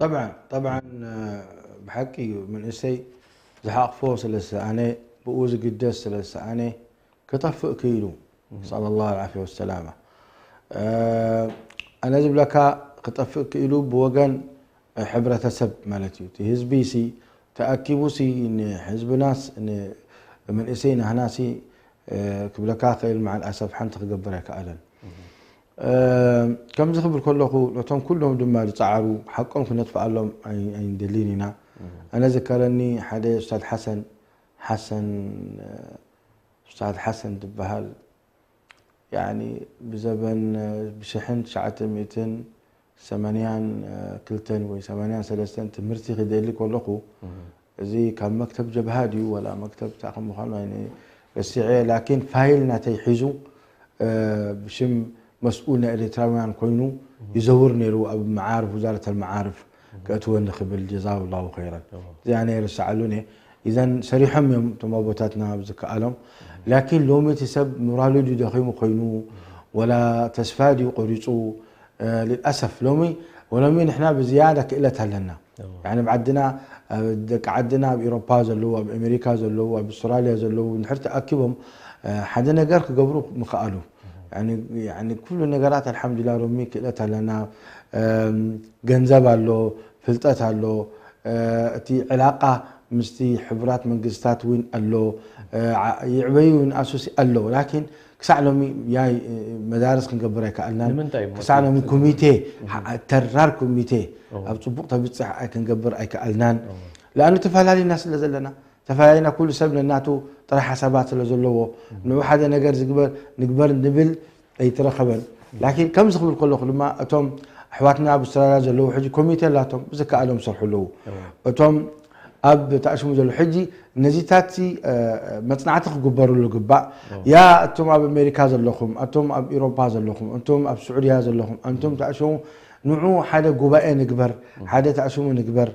طبعا طبعا ብሓቂ እዩ መንእሰይ ዝሓቕፎ ስለ ዝሰኣነ ብኡ ዝግደስ ስለ ዝሰኣነ ክጠፍእ ክኢሉ صلى الله العافية والسلامة ኣነ ዝብለካ ክጠፍእ ክኢሉ ብወገን ሕብረተሰብ ማለት እዩ እቲ ህዝቢ ሲ ተኣኪቡ ሲ ንህዝብናስ ንመንእሰይ ናህና ሲ ክብለካ ክእል መዓል ኣሰብ ሓንቲ ክገብር ኣይከኣለን ከምዚ ክብል ከለኹ ነቶም ኩሎም ድማ ዝፀዓሩ ሓቆም ክነጥፍኣሎም ኣይንደልን ኢና ኣነ ዝከረኒ ሓደ ኡስታዝ ሓሰን ሓሰን ኡስታዝ ሓሰን ዝበሃል ብዘበን ብሽሕን ትሽዓተ ሚእትን ሰማንያን ክልተን ወይ ሰማንያን ሰለስተን ትምህርቲ ክደሊ ከለኹ እዚ ካብ መክተብ ጀብሃ ድዩ ወላ መክተብ እንታይ ከም ምዃኑ ኣይነ ረሲዐ ላኪን ፋይል ናተይ ሒዙ ብሽም መስኡል ናይ ኤርትራውያን ኮይኑ ይዘውር ነይሩ ኣብ መዓርፍ ውዛረት ኣልመዓርፍ። ከእትወኒ ክብል ጀዛሁ ላሁ ኸይረን። እዚኣ ናይ ርሰዓሉን እየ። ኢዘን ሰሪሖም እዮም እቶም ኣቦታትና ኣብ ዝከኣሎም። ላኪን ሎሚ እቲ ሰብ ሞራሉ ድዩ ደኺሙ ኮይኑ ወላ ተስፋ ድዩ ቆሪፁ? ልልኣሰፍ ሎሚ ወሎሚ ንሕና ብዝያዳ ክእለት ኣለና። ያኒ ኣብ ዓድና፣ ኣብ ደቂ ዓድና ኣብ ኤሮፓ ዘለዉ፣ ኣብ ኣሜሪካ ዘለዉ፣ ኣብ ኣውስትራልያ ዘለዉ እንድሕር ተኣኪቦም ሓደ ነገር ክገብሩ ምኸኣሉ። ያኒ ኩሉ ነገራት ኣልሓምዱሊላህ ሎሚ ክእለት ኣለና። ገንዘብ ኣሎ፣ ፍልጠት ኣሎ። እቲ ዕላቃ ምስቲ ሕቡራት መንግስታት እውን ኣሎ። ይዕበዩ ይንኣሱሲ ኣሎ። ላኪን ክሳዕ ሎሚ ያይ መዳርስ ክንገብር ኣይከኣልናን። ንምንታይ እሞ ክሳዕ እቲ ሎሚ ኮሚቴ፣ ተራር ኮሚቴ ኣብ ጽቡቕ ተብጽሕ ኣይክንገብር ኣይከኣልናን። ለኣኑ ተፈላለዩና ስለ ዘለና፣ ተፈላለዩና ኩሉ ሰብ ነናቱ ጥራሕ ሓሳባት ስለ ዘለዎ፣ ንኡ ሓደ ነገር ዝግበር ንግበር ንብል ኣይትረኸበን። ላኪን ከምዚ ክብል ከለኹ ድማ እቶም ኣሕዋትና ኣብ ኣውስትራልያ ዘለዉ ሕጂ ኮሚቴ ኣላቶም፣ ብዝከኣሎም ይሰርሑ ኣለዉ። እቶም ኣብ ተኣሽሙ ዘለዉ ሕጂ ነዚታት መጽናዕቲ ክግበሩሉ ግባእ። ያ እቶም ኣብ ኣሜሪካ ዘለኹም፣ እቶም ኣብ ኤውሮፓ ዘለኹም፣ እቶም ኣብ ስዑድያ ዘለኹም፣ ኣንቱም ተኣሽሙ ንዑ ሓደ ጉባኤ ንግበር፣ ሓደ ተኣሽሙ ንግበር።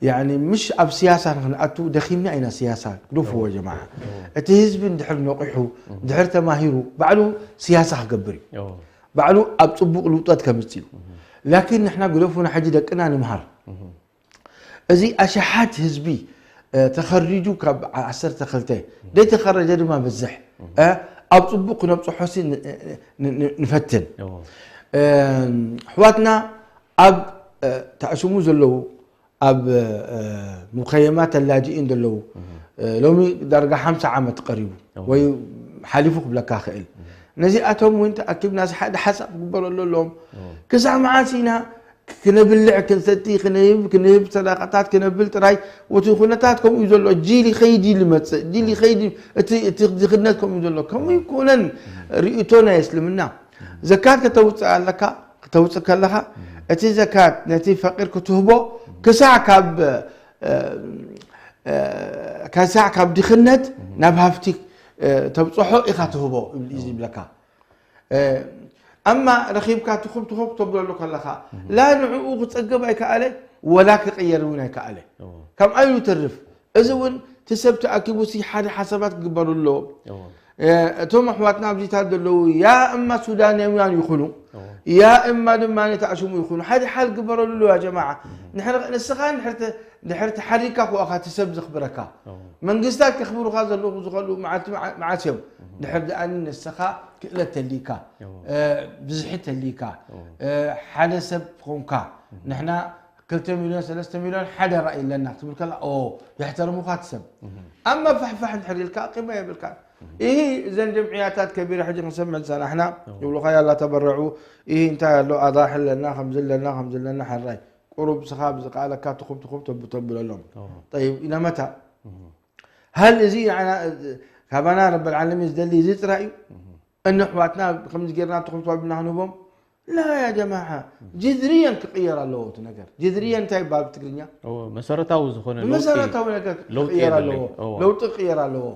ያኒ ምሽ ኣብ ስያሳ ንክንኣቱ ደኺምና ኢና። ስያሳ ግደፍዎ ጀማዓ። እቲ ህዝቢ እንድሕር ነቂሑ እንድሕር ተማሂሩ ባዕሉ ስያሳ ክገብር እዩ። ባዕሉ ኣብ ጽቡቕ ልውጠት ከምጽእ እዩ። ላኪን ንሕና ግደፉና ሕጂ ደቅና ንምሃር። እዚ ኣሽሓት ህዝቢ ተኸሪጁ ካብ ዓሰርተ ክልተ ደይተኸረጀ ድማ በዝሕ ኣብ ጽቡቕ ክነብጽሖሲ ንፈትን። ኣሕዋትና ኣብ ተዕስሙ ዘለዉ ኣብ ሙኸየማት ኣላጅኢን ዘለዉ ሎሚ ዳርጋ ሓምሳ ዓመት ቀሪቡ ወይ ሓሊፉ ክብለካ ክእል። ነዚኣቶም እውን ተኣኪብና ሓደ ሓሳብ ክግበረሉ ኣለዎም። ክሳብ መዓስ ኢና ክነብልዕ ክንሰቲ ክንህብ ክንህብ ሰደቃታት ክነብል ጥራይ? ወቲ ኩነታት ከምኡ እዩ ዘሎ። ጂል ይኸይድ ይመፅእ ጂል ይኸይድ። እቲ ድኽነት ከምኡ ዘሎ ከምኡ ይኮነን። ርእቶ ናይ እስልምና ዘካት ከተውፅእ ኣለካ። ክተውፅእ ከለኻ እቲ ዘካት ነቲ ፈቂር ክትህቦ ክሳዕ ካብ ክሳዕ ካብ ድኽነት ናብ ሃፍቲ ተብፅሖ ኢኻ ትህቦ እዩ ዝብለካ። ኣማ ረኺብካ ትኹም ትኹም ክተብለሉ ከለኻ ላ ንዕኡ ክፀገብ ኣይከኣለ ወላ ክቕየር እውን ኣይከኣለ። ካብ ኣዩ ተርፍ? እዚ እውን እቲ ሰብ ተኣኪቡ ሲ ሓደ ሓሳባት ክግበሩ ኣለዎም። እቶም ኣሕዋትና ኣብዚታት ዘለዉ ያ እማ ሱዳናውያን ይኹኑ ያ እማ ድማ ተኣሽሙ ይኹኑ ሓደ ሓል ግበረሉ ያ ጀማዓ። ንስኻ ድሕር ተሓሪካ ክዋኻ እቲ ሰብ ዘኽብረካ መንግስታት ከኽብሩኻ ዘለዉ ዝኸሉ መዓልቲ መዓስ እዮም? ድሕር ደኣኒ ንስኻ ክእለት ተሊካ ብዝሒ ተሊካ ሓደ ሰብ ኾንካ ንሕና ክልተ ሚልዮን ሰለስተ ሚልዮን ሓደ ራእይ ኣለና ክትብል ከላ የሕተርሙኻ ትሰብ። ኣማ ፋሕፋሕ እንድሕር ኢልካ ቂማ የብልካ። ይህ እዘን ጀምዕያታት ከቢረ ሕጂ ክንሰምዕ ዝሰናሕና ይብሉኻ ያላ ተበረዑ። ይህ እንታይ ኣሎ ኣዳሒ ኣለና ከምዚ ኣለና ከምዚ ኣለና ሓራይ ቁሩብ ስኻ ብዝከኣለካ ትኹም ትኹም ተብለሎም። ጠይብ ኢለ መታ ሃል እዚ ካባና ረበል ዓለሚን ዝደሊ እዚ ጥራይ እዩ። እነ ኣሕዋትና ከምዚ ጌርና ትኹም ተባቢልና ክንህቦም ላ ያ ጀማዓ ጅዝርየን ክቕየር ኣለዎ እቲ ነገር። ጅዝርየን እንታይ ይባል ብትግርኛ? መሰረታዊ ዝኾነ መሰረታዊ ነገር ክቕየር ኣለዎ። ለውጢ ክቕየር ኣለዎ።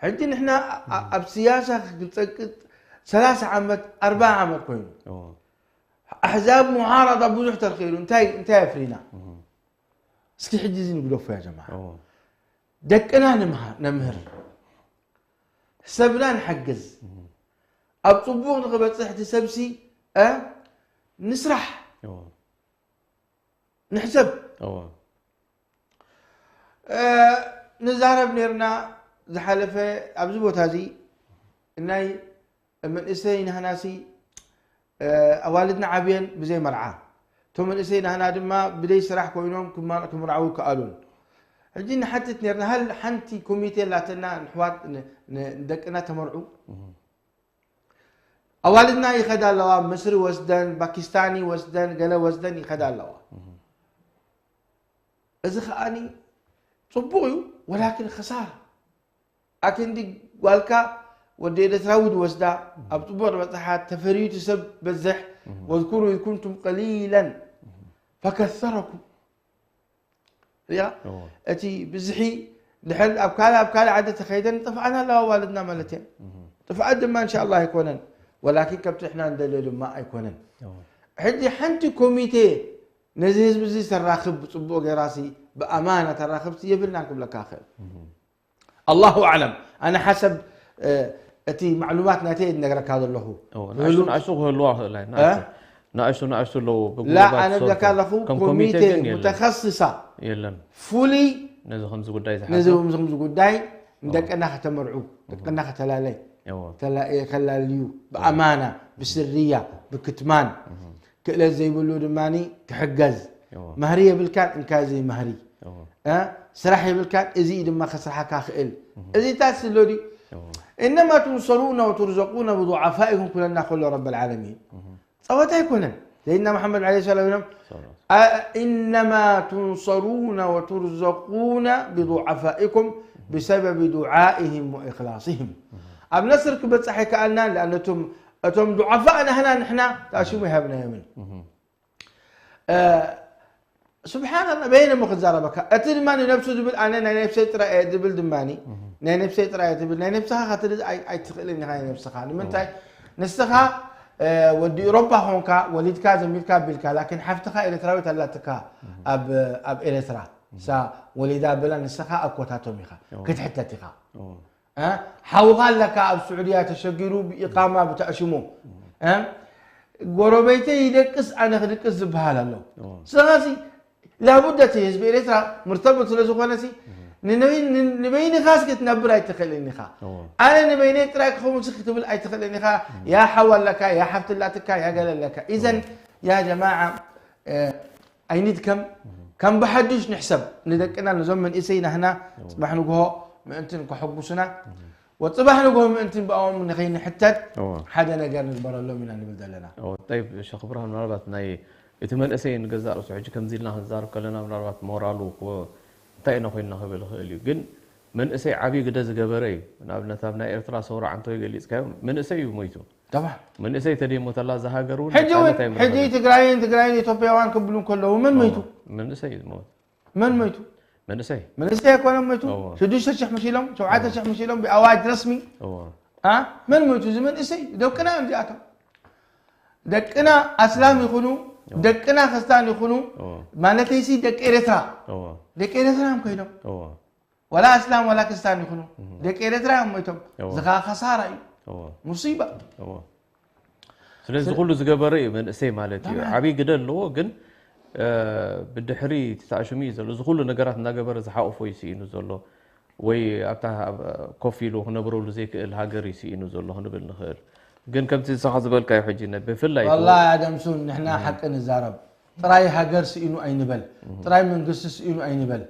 ሕጂ ንሕና ኣብ ስያሳ ክንፀቅጥ ሰላሳ ዓመት ኣርባዓ ዓመት ኮይኑ ኣሕዛብ ሙዓረዳ ብዙሕ ተርኪሉ እንታይ እንታይ ኣፍሪና? እስኪ ሕጂ እዚ ንግደፎ ያ ጀማዓ። ደቅና ነምህር፣ ሰብና ንሓግዝ። ኣብ ጽቡቕ ንኽበጽሕ እቲ ሰብሲ እ ንስራሕ ንሕሰብ። እ ንዛረብ ነርና ዝሓለፈ ኣብዚ ቦታ እዚ ናይ መንእሰይ ናህናሲ ኣዋልድና ዓብየን ብዘይ መርዓ እቶም መንእሰይ ናህና ድማ ብደይ ስራሕ ኮይኖም ክምርዓው ይከኣሉን። ሕጂ ንሓትት ነርና ሃል ሓንቲ ኮሚቴ ላተና ንሕዋት ንደቅና ተመርዑ ኣዋልድና ይኸዳ ኣለዋ። ምስሪ ወስደን ባኪስታኒ ወስደን ገለ ወስደን ይኸዳ ኣለዋ። እዚ ከኣኒ ጽቡቕ እዩ ወላኪን ኸሳራ ኣክንዲ ጓልካ ወዲ ኤርትራዊ ድወስዳ ኣብ ጽቡቕ ድበጽሓ ተፈርዩ እቲ ሰብ በዝሕ ወዝኩሩ ኢዝ ኩንቱም ቀሊለን ፈከሰረኩም ሪኣ እቲ ብዝሒ ድሕር ኣብ ካልእ ኣብ ካልእ ዓዲ ተኸይደን ይጠፍኣና ኣለዋ ኣዋልድና ማለት እየን። ጥፍኣት ድማ እንሻ ኣላ ኣይኮነን። ወላኪን ከምቲ ንሕና እንደልዮ ድማ ኣይኮነን። ሕጂ ሓንቲ ኮሚቴ ነዚ ህዝቢ እዚ ተራኽብ፣ ብፅቡቅ ገይራሲ ብኣማና ተራኽብሲ የብልናን ክብለካ ክእል። ኣላሁ ኣዕለም። ኣነ ሓሰብ እቲ ማዕሉማት ናተይ እነግረካ ዘለኹ። ንኣሽቱ ንኣሽቱ ክህልዋ ክእላ ንኣሽቱ ንኣሽቱ ኣለዉ። ላ ኣነ ብለካ ኣለኹ ኮሚቴ ሙተኸስሳ የለን ፍሉይ ነዚ ከምዚ ጉዳይ ነዚ ዝሓዘ ከምዚ ጉዳይ ንደቅና ከተመርዑ፣ ደቅና ከተላለይ እዎ ከላልዩ ብኣማና ብስርያ ብክትማን ክእለት ዘይብሉ ድማ ክሕገዝ። እዎ ማህሪ የብልካን እንካ እዚ ማህሪ እዎ እ? ስራሕ የብልካን እዚ እዩ ድማ ከስርሓካ ክእል። እዚታት ስሎ ድዩ? እዎ እነማ ትንሰሩነ ወትርዘቁነ ብضعفائكم ክብለና ከሎ ረብ ልዓለሚን ጸወታ ኣይኮነን። ሰይድና መሓመድ ዓለይሂ ሰላም ኢሎም ሰላም إنما تنصرون وترزقون بضعفائكم بسبب دعائهم وإخلاصهم። ኣብ ነስር ክበጻሕ ኣይከኣልናን። ለኣነ እቶም እቶም ዱዓፋእ ናህና ንሕና ተኣሽሙ ይሃብናዮምን። ስብሓንላ በይነ እሞ ክዛረበካ እቲ ድማ ንነብሱ ዝብል ኣነ ናይ ነብሰይ ጥራይ እየ ዝብል ድማ ናይ ነብሰይ ጥራይ እየ ትብል ናይ ነብስኻ ከትልዝ ኣይ- ኣይትኽእልን ኢኻ ናይ ነብስኻ ንምንታይ ንስኻ እ፣ ወዲ ኤሮፓ ኾንካ ወሊድካ ዘሚድካ ኣቢልካ ላኪን ሓፍትኻ ኤርትራዊት ኣላትካ ኣብ ኣብ ኤርትራ ሳ ወሊዳ ኣበላ ንስኻ ኣኮታቶም ኢኻ ክትሕተት ኢኻ እ፣ ሓውኻ ኣለካ ኣብ ስዑድያ ተሸጊሩ ብኢቃማ ብተእሽሙ እ፣ ጎረቤተይ ይደቅስ ኣነ ክድቅስ ዝበሃል ኣሎ ስለዚ ላቡድ እቲ ህዝቢ ኤርትራ ምርተብት ስለ ዝኾነ ሲ ንበይንኻስ ክትነብር ኣይትኽእልን ኢኻ። ኣነ ንበይነይ ጥራይ ክኸውን ሲ ክትብል ኣይትኽእልን ኢኻ። ያ ሓው ኣለካ፣ ያ ሓፍቲ ኣላትካ፣ ያ ገለ ኣለካ። ኢዘን ያ ጀማዓ ኣይንድከም፣ ከም ብሓዱሽ ንሕሰብ ንደቅና ነዞም መንእሰይ ናህና ጽባሕ ንግሆ ምእንትን ከሐጉሱና ወጽባሕ ንግሆ ምእንትን ብኣኦም ንኸይንሕተት ሓደ ነገር ንግበረሎም ኢና ንብል ዘለና። ጠይብ ሸኽ ብርሃን ምናልባት ናይ እቲ መንእሰይ ንገዛእ ርእሱ ሕጂ ከምዚ ኢልና ክንዛረብ ከለና ምናልባት ሞራሉ ክወ- እንታይ ኢና ኮይንና ክብል ይኽእል እዩ ግን መንእሰይ ዓብዪ ግደ ዝገበረ እዩ ንኣብነት ኣብ ናይ ኤርትራ ሰውራ ዓንተወይ ገሊፅካዮ መንእሰይ እዩ ሞይቱ طبعا መንእሰይ ተደይሞተላ እዛ ሃገር እውን ሕጂ እውን ነፃነት ሕጂ ኣይምረኸበትን። ትግራይን ትግራይን ኢትዮጵያውያን ክብሉ እንከለዉ መን ሞይቱ መንእሰይ እዩ ዝሞት መን ሞይቱ መንእሰይ መንእሰይ ኣይኮነን ሞይቱ እዎ። ሽዱሽተ ሽሕ ምሽ ኢሎም ሸውዓተ ሽሕ ምሽ ኢሎም ብኣዋጅ ረስሚ እዎ ኣ መን ሞይቱ እዚ መንእሰይ ደቅና እዮም እዚኣቶም ደቅና ኣስላም ይኹኑ ደቅና ክርስታን ይኹኑ እዎ ማለተይሲ ደቂ ኤርትራ እዎ ደቂ ኤርትራ እዮም ኮይኖም እዎ ወላ ኣስላም ወላ ክርስታን ይኹኑ ደቂ ኤርትራ እዮም ሞይቶም እዎ። እዚ ከዓ ከሳራ እዩ እዎ ሙሲባ እዎ ስለዚ ኩሉ ዝገበረ እዩ መንእሰይ ማለት እዩ طبعا. ዓብዪ ግደ ኣለዎ ግን እ፣ ብድሕሪ እቲ ተኣሽሙ እዩ ዘሎ እዚ ኩሉ ነገራት እናገበረ ዝሓቆፎ እዩ ስኢኑ ዘሎ ወይ ኣብታ ኣብ- ኮፍ ኢሉ ክነብረሉ ዘይክእል ሃገር እዩ ስኢኑ ዘሎ ክንብል ንኽእል ግን ከምቲ ንስኻ ዝበልካዮ ሕጂ ነ- ብፍላይ ወላ ኣደምሱን ንሕና ሓቂ ንዛረብ ጥራይ ሃገር ስኢኑ ኣይንበል ጥራይ መንግስቲ ስኢኑ ኣይንበል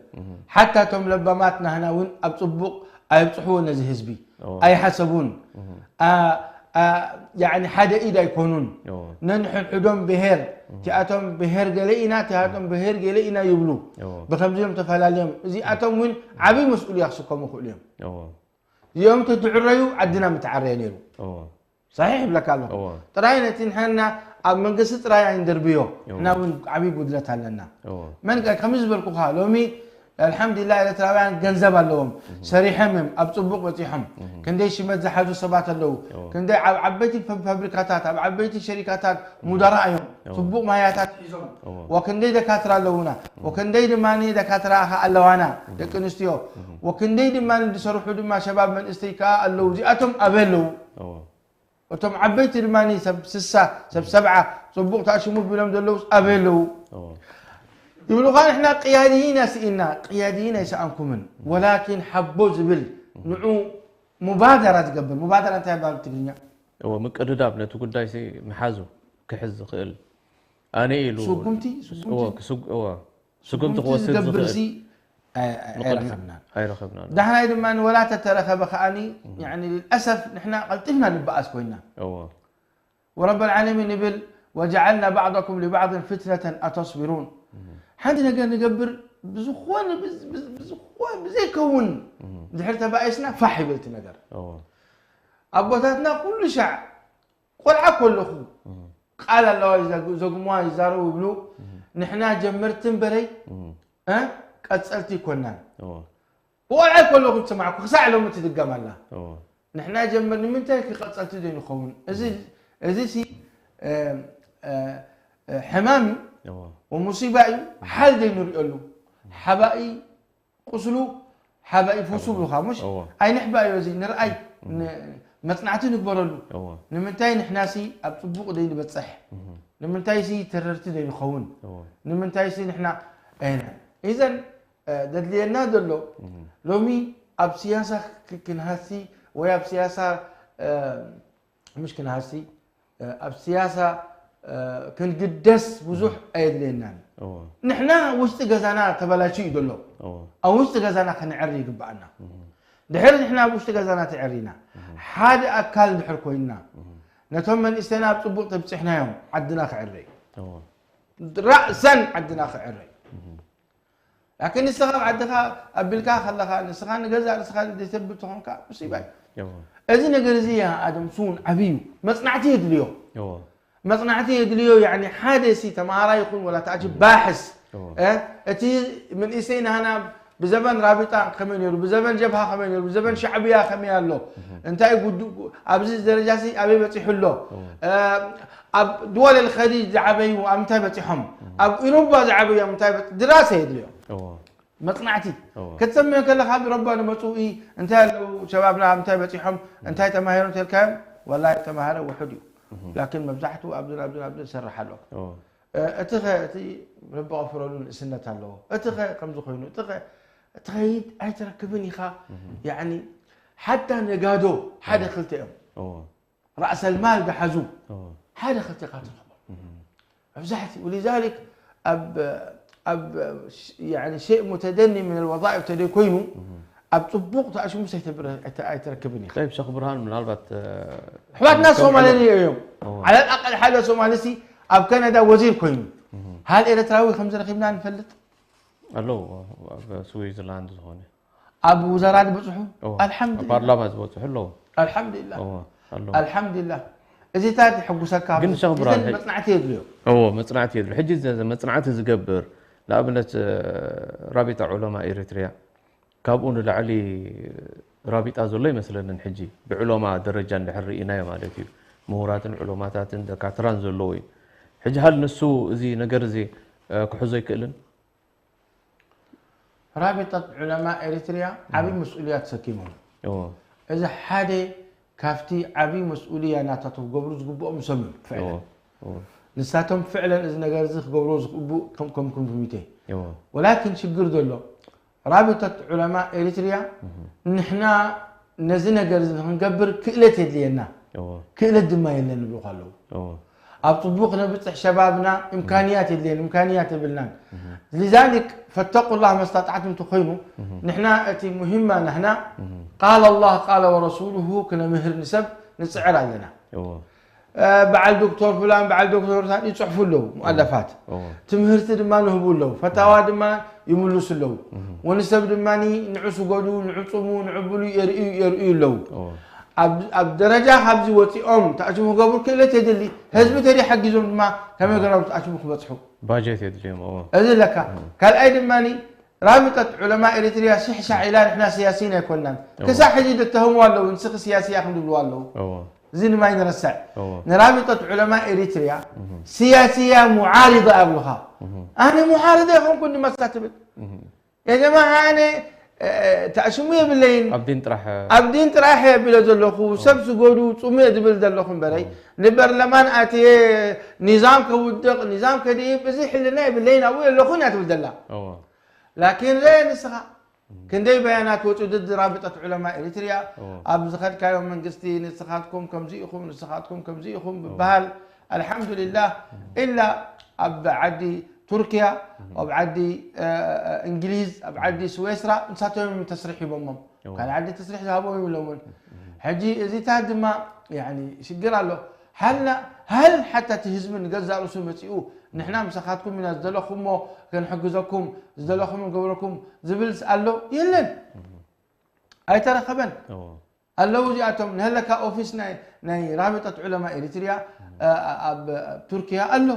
ሓታ እቶም ለባማት ናህና እውን ኣብ ፅቡቅ ኣይብፅሕዎ ነዚ ህዝቢ እዎ። ኣይሓሰቡን ኣ- ኣ- ያዕኒ ሓደ ኢድ ኣይኮኑን እዎ። ነንሕድሕዶም ብሄር እቲኣቶም ብሄር ገለ ኢና እቲኣቶም ብሄር ገለ ኢና ይብሉ እዎ። ብከምዚኦም ተፈላለዮም እዚኣቶም እውን ዓብይ መስኡልያ ክስከሙ ይኽእሉ እዮም እዎ። እዚኦም ተትዕረዩ ዓድና ምትዓረየ ነይሩ እዎ። صحيح ይብለካ ኣለኹ እዎ። ጥራይ ነቲ ንሕና ኣብ መንግስቲ ጥራይ ኣይንደርብዮ ንሕና እውን ዓብዪ ጉድለት ኣለና እዎ። መን ከ- ከምዚ ዝበልኩኻ ሎሚ ኣልሓምዱሊላ ኤርትራውያን ገንዘብ ኣለዎም ሰሪሖም እዮም ኣብ ፅቡቅ በፂሖም ክንደይ ሽመት ዝሓዙ ሰባት ኣለዉ ክንደይ ኣብ ዓበይቲ ፋ- ፋብሪካታት ኣብ ዓበይቲ ሸሪካታት ሙደራ እዮም ፅቡቅ ማያታት ሒዞም እዎ። ወክንደይ ደካትራ ኣለዉና ወክንደይ ድማ ደካትራ ከ ኣለዋና ደቂ ኣንስትዮ ወክንደይ ድማ ዝሰርሑ ድማ ሸባብ መንእስተይ ከዓ ኣለዉ እዚኣቶም ኣበይ ኣለዉ እዎ። እቶም ዓበይቲ ድማ ሰብ ስሳ ሰብ ሰብዓ ፅቡቅ ተኣሽሙ ቢሎም ዘለዉ ኣበይ ኣለዉ እዎ። ይብሉኻ ንሕና ቅያድይን ኣስኢና ቅያድይን ኣይሰኣንኩምን ወላኪን ሓቦ ዝብል ንዑ ሙባደራ ዝገብር ሙባደራ እንታይ ይባል ትግርኛ እዎ ምቅድዳብ ነቲ ጉዳይ ሲ ምሓዙ ክሕዝ ዝኽእል ኣነ ኢሉ ስጉምቲ እዎ ስጉምቲ ክስግ- እዎ ስጉምቲ ክወስድ ዝገብር ዝኽእል ሲ ኣይ- ምቅድ- ኣይረኸብናን ኣይረኸብናን ዳሕናይ ድማ ንወላ ተተረኸበ ከዓኒ ያኒ ልልኣሰፍ ንሕና ቀልጢፍና ንበኣስ ኮይና እዎ ورب العالمين ይብል وجعلنا بعضكم لبعض فتنة أتصبرون ሓንቲ ነገር ንገብር ብዝኾነ ብዝ- ብዝ- ብዝኾነ ብዘይከውን ድሕሪ ተባኢስና ፋሕ ይብል እቲ ነገር እዎ ኣቦታትና ኩሉ ሻዕ ቆልዓ ከለኹ ቃል ኣለዋ ይዘግ- ዘጉምዋ ይዛረቡ ይብሉ ንሕና ጀመርቲ እምበረይ እ? ቀጸልቲ ይኮናን እዎ ቆልዓ ከለኹ ዝሰማዕኩ ክሳዕ ሎሚ ትድገም ኣላ እዎ ንሕና ጀመር ንምንታይ ክቐጸልቲ ዘይንኸውን? እዚ እዚ ሲ እ፣ እ፣ እ፣ ሕማም እዩ ወሙሲባ እዩ። ሓል ዘይንሪኦሉ ሓባኢ ቁስሉ ሓባኢ ፈሱ ብሉኻ ሙሽ ኣይንሕባዮ። እዚ ንርኣይ መፅናዕቲ ንግበረሉ። ንምንታይ ንሕናሲ ኣብ ፅቡቕ ዘይንበፅሕ? ንምንታይሲ ተረርቲ ዘይንኸውን? ንምንታይሲ ንሕና ኣይነ ኢዘን ዘድልየና ዘሎ ሎሚ ኣብ ስያሳ ክንሃሲ ወይ ኣብ ስያሳ ምሽ ክንሃሲ ኣብ ስያሳ ክንግደስ ብዙሕ ኣየድልየናን። ንሕና ውሽጢ ገዛና ተበላሽዩ እዩ ዘሎ። ኣብ ውሽጢ ገዛና ክንዕሪ ይግብኣና። ድሕሪ ንሕና ኣብ ውሽጢ ገዛና ተዕሪና ሓደ ኣካል ድሕር ኮይንና ነቶም መንእሰይና ኣብ ፅቡቅ ተብፂሕናዮም ዓድና ክዕረ እዩ። ራእሰን ዓድና ክዕረ እዩ። ላኪን ንስኻ ኣብ ዓድኻ ኣቢልካ ከለኻ ንስኻ ንገዛእ ርእስኻ ዘይተብል ተኾንካ ሙሲባ እዩ። እዚ ነገር እዚ ያ ኣደም ሱን ዓብዩ መፅናዕቲ የድልዮ። መፅናዕቲ የድልዮ። ያኒ ሓደ ሲ ተማሃራይ ይኹን ወላ ተኣጅ ባሕስ እቲ መንእሰይ ናህና ብዘበን ራቢጣ ከመይ ነይሩ፣ ብዘበን ጀብሃ ከመይ ነይሩ፣ ብዘበን ሻዕብያ ከመይ ኣሎ፣ እንታይ ጉዱ ኣብዚ ደረጃ ሲ ኣበይ በፂሑ ኣሎ፣ ኣብ ድወል ልኸሊጅ ዝዓበዩ ኣብ ምንታይ በፂሖም፣ ኣብ ኢሮባ ዝዓበዩ ኣብ ምንታይ በፂ ድራሰ የድልዮ። መፅናዕቲ ክትሰምዕ ከለካ ብረባ ንመፅኡ እንታይ ኣለዉ ሸባብና ምንታይ በፂሖም እንታይ ተማሂሮም ተልካዮም። ወላ ተማሃረ ውሑድ እዩ። ላኪን መብዛሕትኡ ኣብዝን ኣብዝን ኣብዝን ዝሰርሕ ኣሎ። እቲ ኸ እቲ ረቢ ቀፍረሉ ንእስነት ኣለዎ። እቲ ኸ ከምዚ ኮይኑ እቲ ኸ ትኸይድ ኣይትረክብን ኢኻ። ያኒ ሓታ ነጋዶ ሓደ ክልተ እዮም። ራእሰልማል ዝሓዙ ሓደ ክልተ ኢኻ ትረኽቦም። መብዛሕትኡ ولذلك ኣብ ኣብ يعني شيء متدني من الوظائف ተደይ ኮይኑ ኣብ ፅቡቕ ተኣሽሙ ኣይትረክብን ኢኻ። طيب ሸኽ ብርሃን ምናልባት ኣሕዋትና ሶማሌ እዮም። على الأقل ሓደ ሶማሊ ሲ ኣብ ካናዳ ወዚር ኮይኑ ሃል ኤርትራዊ ከምዚ ረኺብና ንፈልጥ ኣለዉ ኣብ ስዊዘርላንድ ዝኾነ ኣብ ውዘራ ዝበፅሑ ኣልሓምዱሊላህ ፓርላማ ዝበፅሑ ኣለዉ። ኣልሓምዱሊላህ ኣልሓምዱሊላህ። እዚታት የሐጉሰካ ግን ሸኽ ብርሃን መፅናዕቲ የድልዮ። እዎ መፅናዕቲ የድልዮ። ሕጂ መፅናዕቲ ዝገብር ንኣብነት ራቢጣ ዑለማ ኤሪትሪያ ካብኡ ንላዕሊ ራቢጣ ዘሎ ኣይመስለንን። ሕጂ ብዑለማ ደረጃ እንድሕር ርኢናዮ ማለት እዩ ምሁራትን ዑለማታትን ደካትራን ዘለዎ እዩ። ሕጂ ሃል ንሱ እዚ ነገር እዚ ክሕዞ ኣይክእልን? ራቢጠት ዑለማ ኤሪትሪያ ዓብዪ መስኡልያ ተሰኪሞም። እዚ ሓደ ካብቲ ዓብዪ መስኡልያ ናታቶም ክገብሩ ዝግብኦም ንሶም እዮም ፍዕለን። ንሳቶም ፍዕለን እዚ ነገር እዚ ክገብርዎ ዝኽእቡ ከም ኮሚቴ። ወላኪን ሽግር ዘሎ ራቢጠት ዑለማ ኤሪትሪያ ንሕና ነዚ ነገር እዚ ንክንገብር ክእለት የድልየና። ክእለት ድማ የለን ይብሉኻ ኣለዉ። ኣብ ፅቡቕ ነብፅሕ ሸባብና እምካንያት የድልየን እምካንያት የብልናን። لذلك فاتقوا الله ما استطعتم ተኮይኑ ንሕና እቲ ሙሂማ ናህና قال الله قال ورسوله ክነምህር ንሰብ ንፅዕር ኣለና። በዓል ዶክተር ፍላን በዓል ዶክተር ፍላን ይፅሕፉ ኣለዉ ሙኣለፋት ትምህርቲ ድማ ንህቡ ኣለዉ ፈታዋ ድማ ይምልሱ ኣለዉ። ወንሰብ ድማ ንዑ ስገዱ ንዑ ፅሙ ንዑ ብሉ የርእዩ ኣለዉ። ኣብ ደረጃ ካብዚ ወፂኦም ተኣሽሙ ክገብሩ ክእለት የድሊ። ህዝቢ ተደይ ሓጊዞም ድማ ከመይ ገሮም ተኣሽሙ ክበፅሑ ባጀት የድልዮም። እዚ ኣለካ። ካልኣይ ድማ ራቢጠት ዑለማ ኤሪትሪያ ሽሕሻዕ ኢላ ንሕና ስያሲን ኣይኮናን። ክሳዕ ሕጂ ደተህምዋ ኣለዉ ንስኺ ስያሲ ኢኽን ድብልዋ ኣለዉ። እዚ ድማ ይንረስዕ። ንራቢጠት ዑለማ ኤሪትሪያ ስያሲያ ሙዓሪዳ ኣብሉኻ። ኣነ ሙዓሪዳ ኣይኮንኩን ድማ ስኻ ትብል። የጀማ ኣነ ተእሽሙ የብለይን ኣብ ዲን ጥራሕ ኣብ ዲን ጥራሕ የብለ ዘለኹ ሰብ ስገዱ ፁሙ እየ ዝብል ዘለኹ እምበረይ ንበርለማን ኣትየ ኒዛም ከውድቕ ኒዛም ከድይብ እዚ ሕልና የብለይን ኣብኡ የለኹን እያ ትብል ዘላ። ላኪን ረ ንስኻ ክንደይ በያናት ወፂኡ ድድ ራብጠት ዑለማ ኤሪትሪያ ኣብ ዝኸድካዮ መንግስቲ ንስኻትኩም ከምዚ ኢኹም ንስኻትኩም ከምዚ ኢኹም ብበሃል ኣልሓምዱሊላህ ኢላ ኣብ ዓዲ ቱርኪያ ኣብ ዓዲ እንግሊዝ ኣብ ዓዲ ስዌስራ ንሳቶም ተስሪሕ ሂቦሞም ካልእ ዓዲ ተስሪሕ ዝሃቦም ይብሎምን ሕጂ እዚታት ድማ ሽግር ኣሎ ሃልና ሃል ሓታ እቲ ህዝቢ ንገዛእ ርእሱ መፂኡ ንሕና ምሳኻትኩም ኢና ዝደለኹሞ ከንሕግዘኩም ዝደለኹም ንገብረኩም ዝብልስ ኣሎ የለን ኣይተረኸበን ኣለዉ እዚኣቶም ንሀለካ ኦፊስ ናይ ራቢጠት ዑለማ ኤሪትሪያ ኣብ ቱርኪያ ኣሎ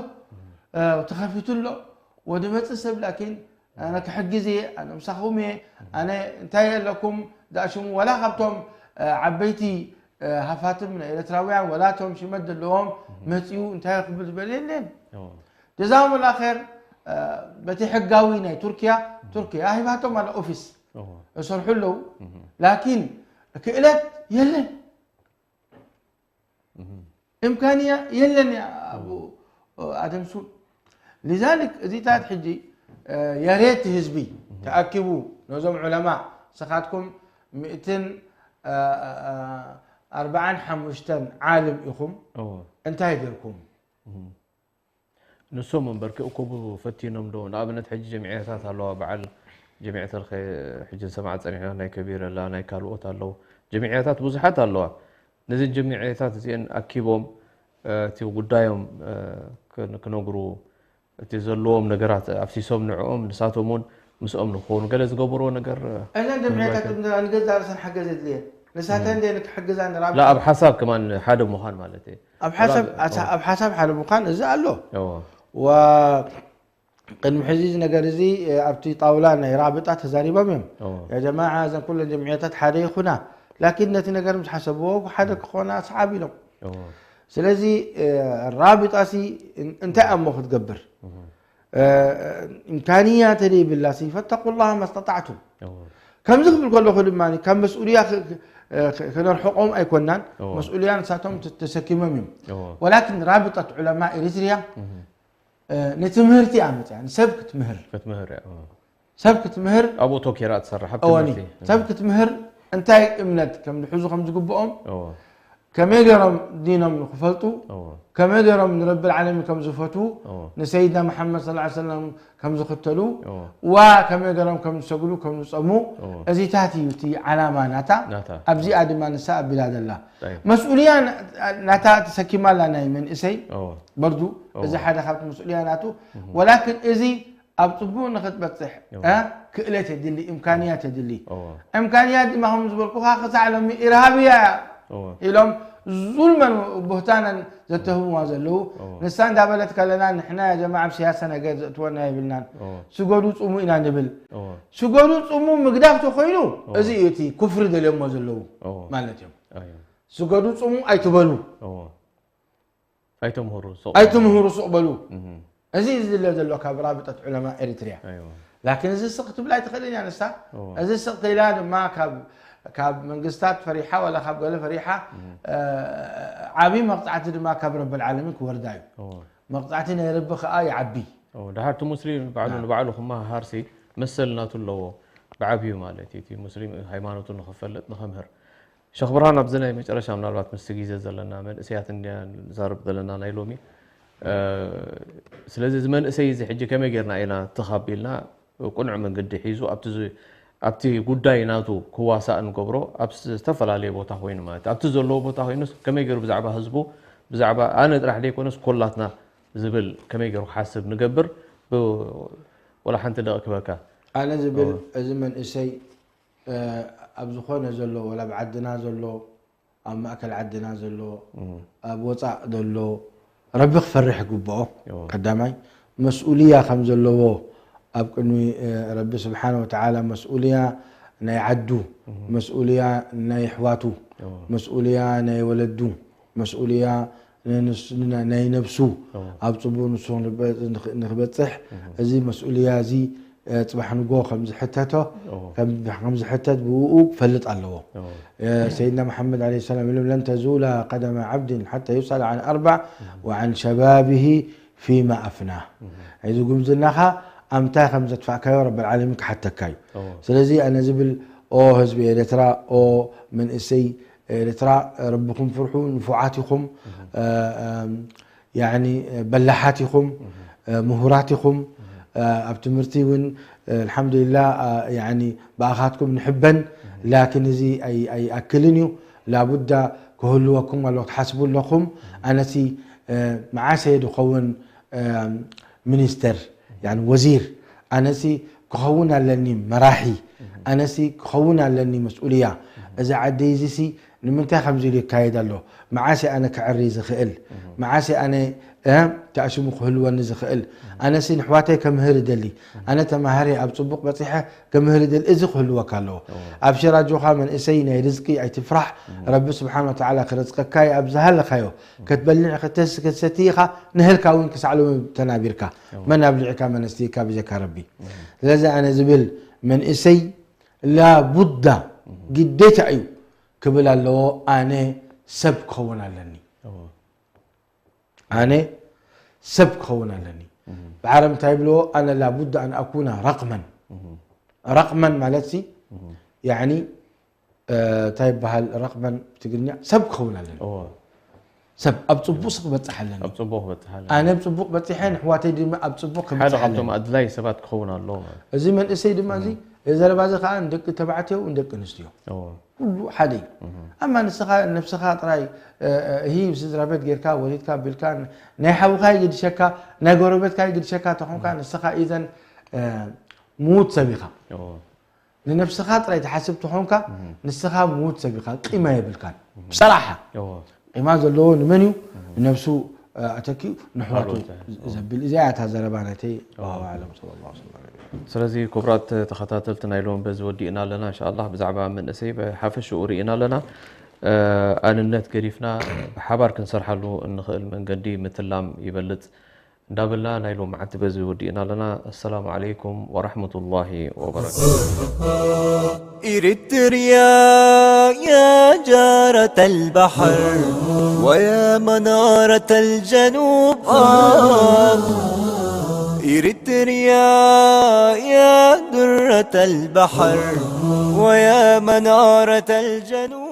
ተኸፊቱ ኣሎ ወዲ መፅእ ሰብ ላኪን ኣነ ክሕግዝ እየ ኣነ ምሳኹም እየ ኣነ እንታይ ኣለኩም ዳሽሙ ወላ ካብቶም ዓበይቲ ሃፋትም ናይ ኤርትራውያን ወላቶም ሽመት ዘለዎም መፅኡ እንታይ ክብል ዝበለ የለን። ጀዛሁም ላ ር። በቲ ሕጋዊ ናይ ቱርኪያ ቱርኪያ ሂባቶም ኣለ ኦፊስ እሰርሑ ኣለዉ። ላኪን ክእለት የለን፣ እምካንያ የለን። ኣቡ ኣደም ሱል ሊዛሊክ እዚታት ሕጂ የሬት ህዝቢ ተኣኪቡ ነዞም ዑለማ ንስኻትኩም ሚእትን ኣርብዓን ሓሙሽተን ዓልም ኢኹም እንታይ ገርኩም? ንሶም እምበር ክእከቡ ፈቲኖም ዶ? ንኣብነት ሕጂ ጀምዕያታት ኣለዋ፣ በዓል ጀምዕየት ኣልኸ ሕጂ ንሰምዓ ጸኒሕና፣ ናይ ከቢር ኣላ፣ ናይ ካልኦት ኣለዉ። ጀምዕያታት ብዙሓት ኣለዋ። ነዘን ጀምዕያታት እዚአን ኣኪቦም እቲ ጉዳዮም ክነግሩ፣ እቲ ዘለዎም ነገራት ኣፍሲሶም ንዕኦም ንሳቶም እውን ምስኦም ንክኾኑ ገለ ዝገበርዎ ነገር እዘን ጀምዕያታት ንገዛእ ርእሰን ሓገዝ የድልየን። ንሳተን እንደ ክሕግዛ ንራብ ላ ኣብ ሓሳብ ከማን ሓደ ምዃን ማለት እዩ። ኣብ ሓሳብ ኣብ ሓሳብ ሓደ ምዃን እዚ ኣሎ። ዋ ቅድሚ ሕዚ እዚ ነገር እዚ ኣብቲ ጣውላ ናይ ራብጣ ተዛሪቦም እዮም። ያ ጀማዓ እዘን ኩለን ጀምዕያታት ሓደ ይኹና፣ ላኪን ነቲ ነገር ምስ ሓሰብዎ ሓደ ክኾና ሰዓብ ኢሎም። ስለዚ ራብጣ ሲ እንታይ ኣሞ ክትገብር እምካንያ ተደይብላ ሲ ፈተቁ ላህ መስተጣዕቱም። ከምዚ ክብል ከለኹ ድማ ካብ መስኡልያ ክነርሕቆም ኣይኮናን። መስኡልያ ንሳቶም ተሰኪሞም እዮም። ወላኪን ራብጠት ዑለማ ኤሪትሪያ ንትምህርቲ እያ መፅያ፣ ንሰብ ክትምህር ክትምህር እያ። ሰብ ክትምህር ኣብኡ ተኪራ ትሰርሕ ኣብ እወኒ ትምህርቲ። ሰብ ክትምህር እንታይ እምነት ከም ዝሕዙ ከም ዝግብኦም እወ። ከመይ ገይሮም ዲኖም ንክፈልጡ እወ። ከመይ ገይሮም ንረቢ ዓለሚን ከም ዝፈትዉ እወ። ንሰይድና መሓመድ ስ ሰለም ከም ዝኽተሉ እወ። ዋ ከመይ ገይሮም ከም ዝሰግዱ ከም ዝፀሙ እወ። እዚታት እዩ እቲ ዓላማ ናታ ናታ። ኣብዚኣ ድማ ንሳ ኣቢላ ዘላ ጠይብ። መስኡልያ ናታ ተሰኪማ ኣላ ናይ መንእሰይ እወ። በርዱ እወ። እዚ ሓደ ካብቲ መስኡልያ ናቱ እህ። ወላክን እዚ ኣብ ጽቡቕ ንኽትበጽሕ እወ። እ፣ ክእለት የድሊ፣ እምካንያት የድሊ። እወ። እምካንያት ድማ ከም ዝበልኩኻ ክሳዕ ሎሚ ኢርሃብያ እያ እወ። ኢሎም ዙልመን ቡህታነን ዘተህብዋ ዘለዉ። እወ። ንሳ እንዳበለት ከለና ንሕና ያ ጀማዓ ኣብ ስያሰ ነገር ዘእትወና የብልናን። እወ። ስገዱ ጽሙ ኢና ንብል። እወ። ስገዱ ጽሙ ምግዳፍ ተኾይኑ እወ። እዚ እዩ እቲ ኩፍሪ ደልዮሞ ዘለዉ እወ። ማለት እዮም። ኣዮ። ስገዱ ጽሙ ኣይትበሉ። እወ። ኣይተምህሩ ሱቕ ኣይትምህሩ ሱቕ በሉ። እህ። እዚ እዩ ዝድለ ዘሎ ካብ ራብጠት ዑለማ ኤሪትሪያ። ኣይዋ። ላኪን እዚ ስቕ ክትብል ኣይትኽእልን እያ ንሳ። እዎ። እዚ ስቕ ተኢላ ድማ ካብ ካብ መንግስታት ፈሪሓ ዋላ ካብ ገለ ፈሪሓ እህ። እ፣ ዓብዪ መቕፃዕቲ ድማ ካብ ረብል ዓለሚን ክወርዳ እዩ። እዎ። መቕፃዕቲ ናይ ረቢ ከዓ ይዓቢ። እዎ፣ ድሓር እቲ ሙስሊም ባዕሉ ና። ንባዕሉ ክመሃሃርሲ መሰል ናቱ ኣለዎ ብዓብዩ ማለት እዩ። እቲ ሙስሊም ሃይማኖቱ ንኽፈልጥ ንኽምህር ሸኽ ብርሃን ኣብዚ ናይ መጨረሻ ምናልባት ምስቲ ግዜ ዘለና መንእሰያት እንድያ ንዛረብ ዘለና ናይ ሎሚ ስለዚ እዚ መንእሰይ እዚ ሕጂ ከመይ ጌርና ኢና ትኻቢልና ቁኑዕ መንገዲ ሒዙ ኣብቲ ጉዳይ ናቱ ክዋሳእ ንገብሮ ኣብ ዝተፈላለየ ቦታ ኮይኑ ማለት ኣብቲ ዘለዎ ቦታ ኮይኑስ ከመይ ገይሩ ብዛዕባ ህዝቡ ብዛዕባ ኣነ ጥራሕ ዘይኮነስ ኮላትና ዝብል ከመይ ገይሩ ክሓስብ ንገብር ወላ ሓንቲ ደቂ ክበካ ኣነ ዝብል እዚ መንእሰይ ኣብ ዝኾነ ዘሎ ወላ ኣብ ዓድና ዘሎ ኣብ ማእከል ዓድና ዘሎ ኣብ ወፃእ ዘሎ ረቢ ክፈርሕ ይግብኦ። ቀዳማይ መስኡልያ ከም ዘለዎ ኣብ ቅድሚ ረቢ ስብሓነ ወተዓላ መስኡልያ ናይ ዓዱ፣ መስኡልያ ናይ ኣሕዋቱ፣ መስኡልያ ናይ ወለዱ፣ መስኡልያ ናይ ነብሱ ኣብ ፅቡቅ ንሱ ንክበፅሕ እዚ መስኡልያ እዚ ፅባሕ ንጎ ከም ዝሕተቶ ከም ዝሕተት ብኡ ክፈልጥ ኣለዎ። ሰይድና መሓመድ ለ ሰላም ኢሎም ለን ተዙላ ቀደመ ዓብድን ሓታ ዩስኣል ዓን ኣርባዕ ወዓን ሸባብሂ ፊማ ኣፍና እዚ ጉምዝናኻ ኣብ ምንታይ ከም ዘጥፋእካዮ ረቢ ልዓለሚን ክሓተካ እዩ። ስለዚ ኣነ ዝብል ኦ ህዝቢ ኤርትራ ኦ መንእሰይ ኤርትራ ረብኹም ፍርሑ ንፉዓት ኢኹም። ያኒ በላሓት ኢኹም ምሁራት ኢኹም ኣብ ትምህርቲ እውን ኣልሓምዱሊላ ያኒ ብኣኻትኩም ንሕበን ላኪን እዚ ኣይኣክልን እዩ ላቡዳ ክህልወኩም ኣሎ ክትሓስቡ ኣለኹም ኣነሲ መዓሰ ድኸውን ሚኒስተር ያኒ ወዚር ኣነሲ ክኸውን ኣለኒ መራሒ ኣነሲ ክኸውን ኣለኒ መስኡልያ እዚ ዓደይ እዚሲ ንምንታይ ከምዚ ኢሉ ይካየድ ኣሎ? መዓስ እየ ኣነ ክዕሪ ዝኽእል? መዓስ እየ ኣነ፣ እ፣ ተኣሽሙ ክህልወኒ ዝኽእል? ኣነሲ ንሕዋተይ ከምህር እደሊ። ኣነ ተማሃሪ ኣብ ጽቡቕ በጺሐ ከምህር እደሊ። እዚ ክህልወካ ኣለዎ። ኣብሽር ኣጆኻ መንእሰይ፣ ናይ ርዝቂ ኣይትፍራሕ። ረቢ ስብሓን ወተዓላ ክረዝቀካ እዩ። ኣብ ዝሃለኻዮ ክትበልዕ፣ ክተስ-፣ ክትሰቲ ኢኻ። ንህልካ እውን ክሳዕ ሎሚ ተናቢርካ። መን ኣብሊዕካ፣ መን ኣስትይካ ብጀካ ረቢ። ስለዚ ኣነ ዝብል መንእሰይ ላቡዳ ግዴታ እዩ ክብል ኣለዎ። ኣነ ሰብ ክኸውን ኣለኒ። ኣነ ሰብ ክኸውን ኣለኒ። ብዓረብ እንታይ ይብልዎ? ኣነ ላቡዳ ኣን ኣኩና ረቅመን። ረቅመን ማለት ሲ፣ ያኒ፣ እ፣ እንታይ ይበሃል? ረቅመን ብትግርኛ ሰብ ክኸውን ኣለኒ። እዎ። ሰብ ኣብ ጽቡቕ ክበጽሕ ኣለኒ። ኣብ ጽቡቕ ክበጽሕ ኣለኒ። ኣነ ኣብ ጽቡቕ በጺሐ፣ ንሕዋተይ ድማ ኣብ ጽቡቕ ሓደ ክበጽሕ ኣለኒ። ካብቶም ኣድላይ ሰባት ክኸውን ኣለዎ ማለት። እዚ መንእሰይ ድማ እዚ፣ እዚ ዘረባ እዚ ከኣ ንደቂ ተባዕትዮ ንደቂ ኣንስትዮ። እዎ። ኩሉ ሓደ እዩ። ኣማ ንስኻ ነብስኻ ጥራይ፣ እ፣ እ፣ ሂብ ስድራ ቤት ጌርካ ወሊድካ ቢልካ ናይ ሓውኻ ይግድሸካ፣ ናይ ጎረቤትካ ይግድሸካ ተኾንካ ንስኻ ኢዘን፣ እ፣ ምዉት ሰብ ኢኻ። እዎ። ንነብስኻ ጥራይ ትሓስብ ተኾንካ ንስኻ ምዉት ሰብ ኢኻ፣ ቂማ የብልካን። ብሰራሓ እዎ። ቂማ ዘለዎ ንመን እዩ? ንነብሱ፣ እ፣ ኣተኪኡ ንሕዋቱ ካልኦት፣ እ፣ ዘብል። እዚኣ እያ እታ ዘረባ ናተይ። እዎ። ወላሁ ኣዕለም። ሰለላሁ ዐለይሂ ወሰለም። ስለዚ ክቡራት ተኸታተልቲ ናይ ሎሚ በዚ ወዲእና ኣለና። እንሻኣላህ ብዛዕባ መንእሰይ ብሓፈሽኡ ርኢና ኣለና። እ፣ ኣንነት ገዲፍና ብሓባር ክንሰርሓሉ እንኽእል መንገዲ ምትላም ይበልጽ እንዳበልና ናይ ሎሚ መዓልቲ በዚ ወዲእና ኣለና። ኣሰላሙ ዓለይኩም ወራህመቱላሂ ወበረካቱ። إريتريا يا جارة البحر ويا منارة الجنوب، آه. إريتريا يا درة البحر ويا منارة الجنوب.